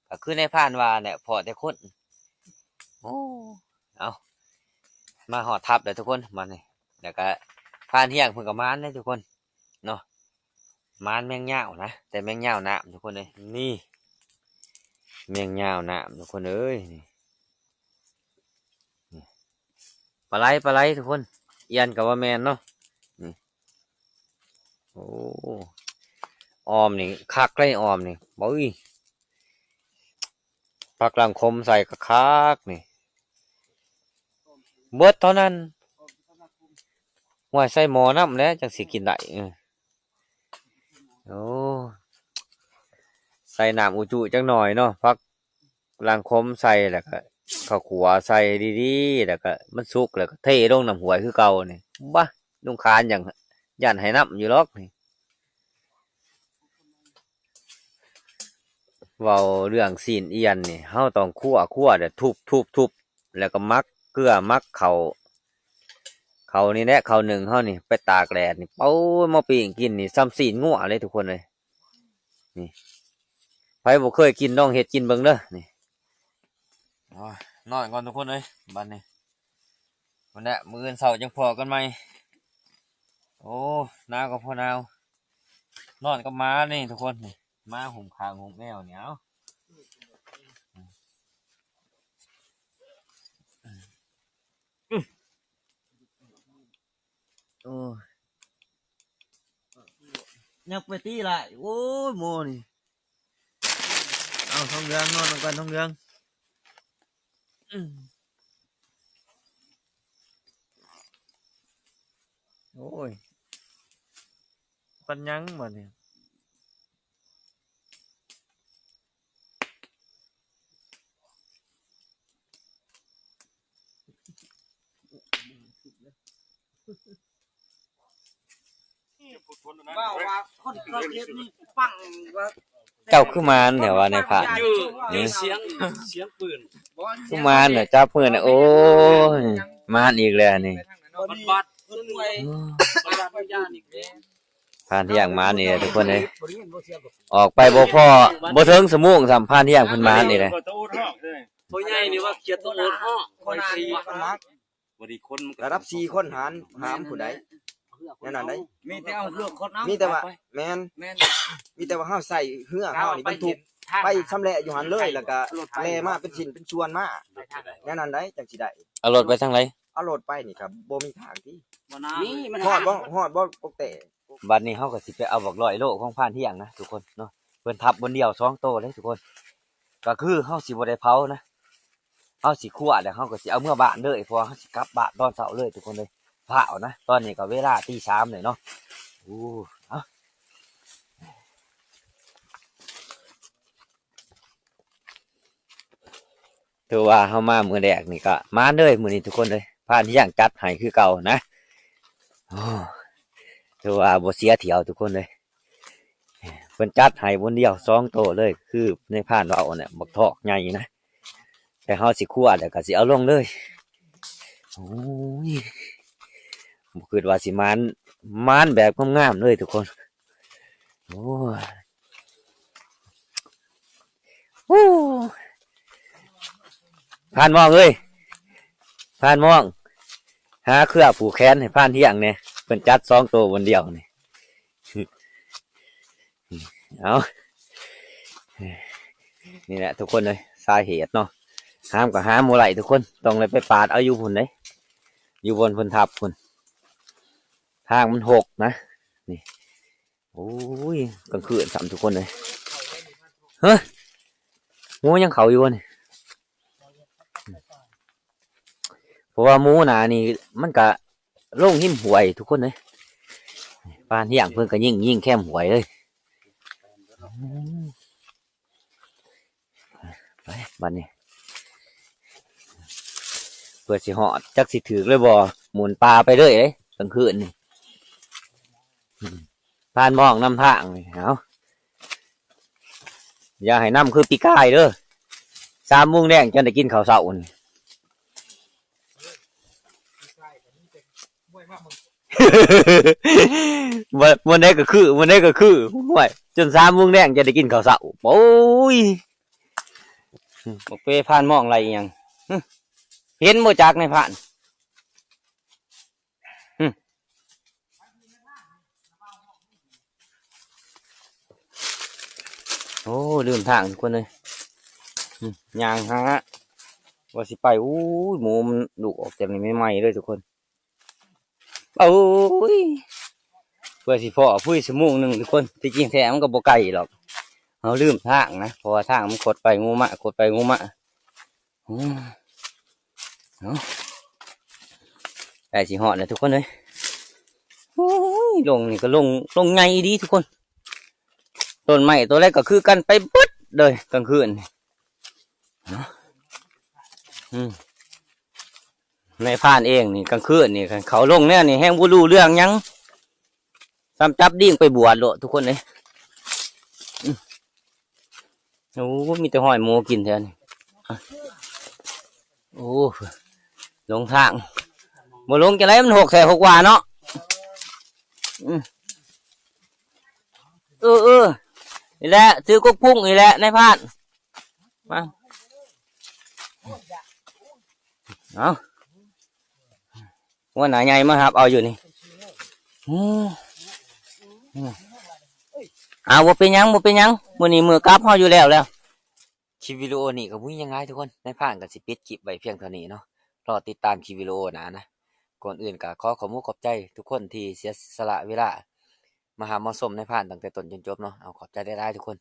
ກໍຄືນາຍພານວ່າແຫຼະ ພໍແຕ່ຄົນ. ໂອ້ ເອົາ ມາຮອດທັບແລ້ວທຸກຄົນ ມານີ້ ແລ້ວກໍພານຮຽງເພິ່ນກໍມານເດ້ທຸກຄົນເນາະ. ມານແມງຍາວນະ ແຕ່ແມງຍາວນ້ຳທຸກຄົນເອີຍ. ນີ້ ແມງຍາວນ້ຳທຸກຄົນເອີຍ ນີ້ ນີ້ ປາໄຫຼ ປາໄຫຼທຸກຄົນ ອຽນກໍວ່າແມ່ນເນາະ. ນີ້ ໂອ້ ອ້ອມນີ້ຄັກເລີຍ ອ້ອມນີ້ ເບິ່ງ ຜັກຫຼັງຄົມໃສ່ກໍຄັກນີ້ ເບິດເທົ່ານັ້ນ. ຫ້ວຍ ໃສ່ໝໍ້ນຳແຫຼະ ຈັ່ງຊິກິນໄດ້. ເອີ ໂອ້ ໃສ່ນ້ຳອຸຈຸຈັກໜ່ອຍເນາະ ຜັກຫຼັງຄົມໃສ່ ແລ້ວກໍເຂົ້າຂົ້ວໃສ່ດີໆ ແລ້ວກໍມັນສຸກ ແລ້ວກໍເທລົງນ້ຳຫ້ວຍຄືເກົ່ານີ້. ບາ ລຸງຂານຍັງຢ້ານໃຫ້ນ້ຳຢູ່ດອກນີ້. ເວົ້າເລື່ອງຊີ້ນອຽນນີ້ ເຮົາຕ້ອງຂົ້ວ ຂົ້ວແລ້ວທຸບໆໆ ແລ້ວກໍໝັກເກືອ ໝັກເຂົ້າ ເຂົ້ານີ້ແຫຼະ ເຂົ້າໜຶ້ງເຮົານີ້ ໄປຕາກແດດນີ້ ໂອ້ຍ ມາປີ້ງກິນນີ້ ສ່ຳຊີ້ນງົວເລີຍທຸກຄົນເອີຍ. ນີ້ ໃຜບໍ່ເຄີຍກິນ ລອງເຮັດກິນເບິ່ງເດີ ນີ້. ໂອ້ຍ ນອນກ່ອນທຸກຄົນເອີຍ ບັດນີ້ ພຸ້ນແຫຼະ ມື້ອື່ນເຊົ້າຈັ່ງພໍ້ກັນໃໝ່. ໂອ້ ໜາວກໍພໍໜາວ ນອນກັບໝານີ້ທຸກຄົນ ນີ້ ໝາຫຸ້ມຂ້າງຫຸ້ມແອວນີ້. ເອົາ ໂອ້ຍ ຍັງໄປຕີຫຼາຍ ໂອ້ຍ ໝໍ້ນີ້. ເອົາ ທອງເຫຼືອງ ນອນນຳກັນ ທອງເຫຼືອງ. ອືມ ໂອ້ຍ ປັນຫຍັງບັດນີ້. ເວົ້າວ່າຄົນເຂົາເຮັດນີ້ປັງວ່າ ເຈົ້າຄືມານແທ້ວ່ານາຍພານ ນີ້ ສຽງ ສຽງປືນ ຄືມານແທ້ ຈັບມືນະ ໂອ້ຍ ມານອີກແລ້ວນີ້ ບັດ ບັດ ເພິ່ນໄປ ບັດ ບັດ ບັດ ຢ້ານອີກແລ້ວ. ຜ່ານທ່ຽງມານີ້ແຫຼະທຸກຄົນເອີຍ ອອກໄປບໍ່ພໍ ບໍ່ເຖິງຊົ່ວໂມງຊ້ຳ ຜ່ານທ່ຽງເພິ່ນມານີ້ແຫຼະ. ພໍ່ໃຫຍ່ນີ້ວ່າຂຽດໂຕໂອນເນາະ ຂ້ອຍສີ່ ລະດັບສີ່ຄົນຫານ ຫາມຜູ້ໃດ ແນວນັ້ນໃດ໋ ມີແຕ່ເອົາເຮືອກຄົນເອົາ ມີແຕ່ວ່າ ແມ່ນ ແມ່ນ ມີແຕ່ວ່າເຮົາໃສ່ເຮືອເຮົານີ້ບັນທຸກໄປຊຳແຫຼະຢູ່ຫັ້ນເລີຍ ແລ້ວກະແລ່ມາເປັນຊິ້ນເປັນສ່ວນມາ ແນວນັ້ນໃດ໋ ຈັ່ງຊິໄດ້. ເອົາລົດໄປທາງໃດ? ເອົາລົດໄປນີ້ກະບໍ່ມີທາງຕິ ບໍ່ນາ ຮອດບໍ່ ຮອດບໍ່ກົກແຕ່. ບັດນີ້ເຮົາກໍຊິໄປເອົາບັກຮ້ອຍໂລຂອງພານທ່ຽງນະທຸກຄົນເນາະ ເພິ່ນທັບບ່ອນດຽວສອງໂຕເລີຍທຸກຄົນ ກໍຄືເຮົາຊິບໍ່ໄດ້ເຜົານະ ເຮົາຊິຂົ້ວແລ້ວເຮົາກໍຊິເອົາເມືອບ້ານເລີຍ ເພາະວ່າເຮົາຊິກັບບ້ານຕອນເຊົ້າເລີຍທຸກຄົນເອີຍ ຟ້າວນະ ຕອນນີ້ກໍເວລາຕີສາມແລ້ວເນາະ. ໂອ້ ເອົາ ຖືວ່າເຮົາມາມື້ແລກນີ້ກໍມານເລີຍມື້ນີ້ທຸກຄົນເອີຍ. ພານຮຽງຈັດໃຫ້ຄືເກົ່ານະ. ໂອ້ ຖືວ່າບໍ່ເສຍຖ້ຽວທຸກຄົນເອີຍ. ເພິ່ນຈັດໃຫ້ບົນດຽວສອງໂຕເລີຍ ຄືນາຍພານເວົ້ານັ້ນ ບັກທອກໃຫຍ່ນະ. ແຕ່ເຮົາຊິຄົວແລ້ວກໍຊິເອົາລົງເລີຍ. ໂອ້ຍ ບໍ່ຄິດວ່າຊິໝານ ໝານແບບງາມໆເລີຍທຸກຄົນ. ໂອ້ຍ ໂອ້ ພານມອງເອີຍ ພານມອງ ຫາເຄືອຜູກແຂນໃຫ້ພານຮຽງແດ່ ເພິ່ນຈັດສອງໂຕບົນດຽວນີ້. ເອົາ ນີ້ແຫຼະທຸກຄົນເອີຍ ສາເຫດເນາະ ຫາມກໍຫາມບໍ່ໄດ້ທຸກຄົນ ຕ້ອງໄດ້ໄປປາດເອົາຢູ່ພຸ້ນເດ້ ຢູ່ບ່ອນເພິ່ນທັບພຸ້ນ. ທາງມັນຫົກນະ ນີ້. ໂອ້ຍ ກາງຄືນຊ້ຳທຸກຄົນເອີຍ. ຮະ ໝູຍັງເຂົ້າຢູ່ບໍ່ນີ້? ເພາະວ່າໝູໜ້ານີ້ມັນກະລົງຮິມຫ້ວຍທຸກຄົນເອີຍ. ພານຮຽງເພິ່ນກະຍິງ ຍິງແຄມຫ້ວຍເລີຍ. ໄປ ບັດນີ້ ເພື່ອຊິຮອດ ຈັກຊິຖືກຫຼືບໍ່ ໝູນປ່າໄປເລີຍເດ້ກາງຄືນນີ້. ພານມອງນຳທາງນີ້ ເອົາ ຢ່າໃຫ້ນຳຄືປີກາຍເດີ ສາມໂມງແລງຈັ່ງໄດ້ກິນເຂົ້າເຊົ້ານີ້. ບໍ່ ມື້ໃດກໍຄື ມື້ໃດກໍຄື ໂອ້ຍ ຈົນສາມໂມງແລງຈັ່ງໄດ້ກິນເຂົ້າເຊົ້າ. ໂອ້ຍ ບັກເປພານມອງໄລ່ອີ່ຫຍັງ? ເຫັນບໍ່ຈັກນາຍພານ? ໂອ້ ລືມທາງທຸກຄົນເອີຍ. ຍ່າງຫາວ່າຊິໄປ ໂອ້ຍ ໝູມັນລູກອອກຈາກນີ້ໃໝ່ໆເລີຍທຸກຄົນ. ໂອ້ຍ ເພື່ອຊິພໍ້ພຸ້ນຊົ່ວໂມງໜຶ່ງທຸກຄົນ. ທີ່ຈິງແທ້ມັນກໍບໍ່ໄກດອກ ເຮົາລືມທາງນະ ເພາະວ່າທາງມັນຄົດໄປງູມາ ຄົດໄປງູມາ. ອືມ ເອົາ ໃກ້ຊິຮອດແລ້ວທຸກຄົນເອີຍ. ໂອ້ຍ ລົງນີ້ກໍລົງ ລົງໃຫຍ່ອີ່ຫຼີທຸກຄົນ. ຕົ້ນໄມ້ຕົວໃດກໍຄືກັນໄປເບິດເລີຍກາງຄືນ. ອືມ ນາຍພານເອງນີ້ກາງຄືນນີ້ ຄັນເຂົາລົງແນວນີ້ແຮງບໍ່ຮູ້ເລື່ອງຫຍັງ ສ່ຳຈັບລີງໄປບວດໂລດທຸກຄົນເອີຍ. ໂອ້ ມີແຕ່ຫ້ອຍໝູກິນແທ້ນີ້. ໂອ້ ຫຼົງທາງ ບໍ່ຫຼົງຈັ່ງໃດ ມັນຫົກແທ້ຫົກວ່າເນາະ. ອືມ ເອີໆ ນີ້ແຫຼະ ຖືກົກພຸ້ງນີ້ແຫຼະນາຍພານ. ມາ ເອົາ ຫົວໜ້າໃຫຍ່ມາຮັບເອົາຢູ່ນີ້. ອືມ ເອົາ ບໍ່ເປັນຫຍັງ ບໍ່ເປັນຫຍັງ ມື້ນີ້ມື້ກັບເຮົາຢູ່ແລ້ວແລ້ວ. ຄລິບວິດີໂອນີ້ກໍບໍ່ມີຫຍັງຫຼາຍທຸກຄົນ ນາຍພານກໍຊິປິດຄລິບໄວ້ພຽງເທົ່ານີ້ເນາະ. ລໍຕິດຕາມຄລິບວິດີໂອໜ້ານະ. ກ່ອນອື່ນກໍຂໍຂອບອົກຂອບໃຈທຸກຄົນທີ່ເສຍສະຫຼະເວລາມາຮັບມາຊົມນາຍພານຕັ້ງແຕ່ຕົ້ນຈົນຈົບເນາະ. ເອົາ ຂອບໃຈຫຼາຍໆທຸກຄົນ.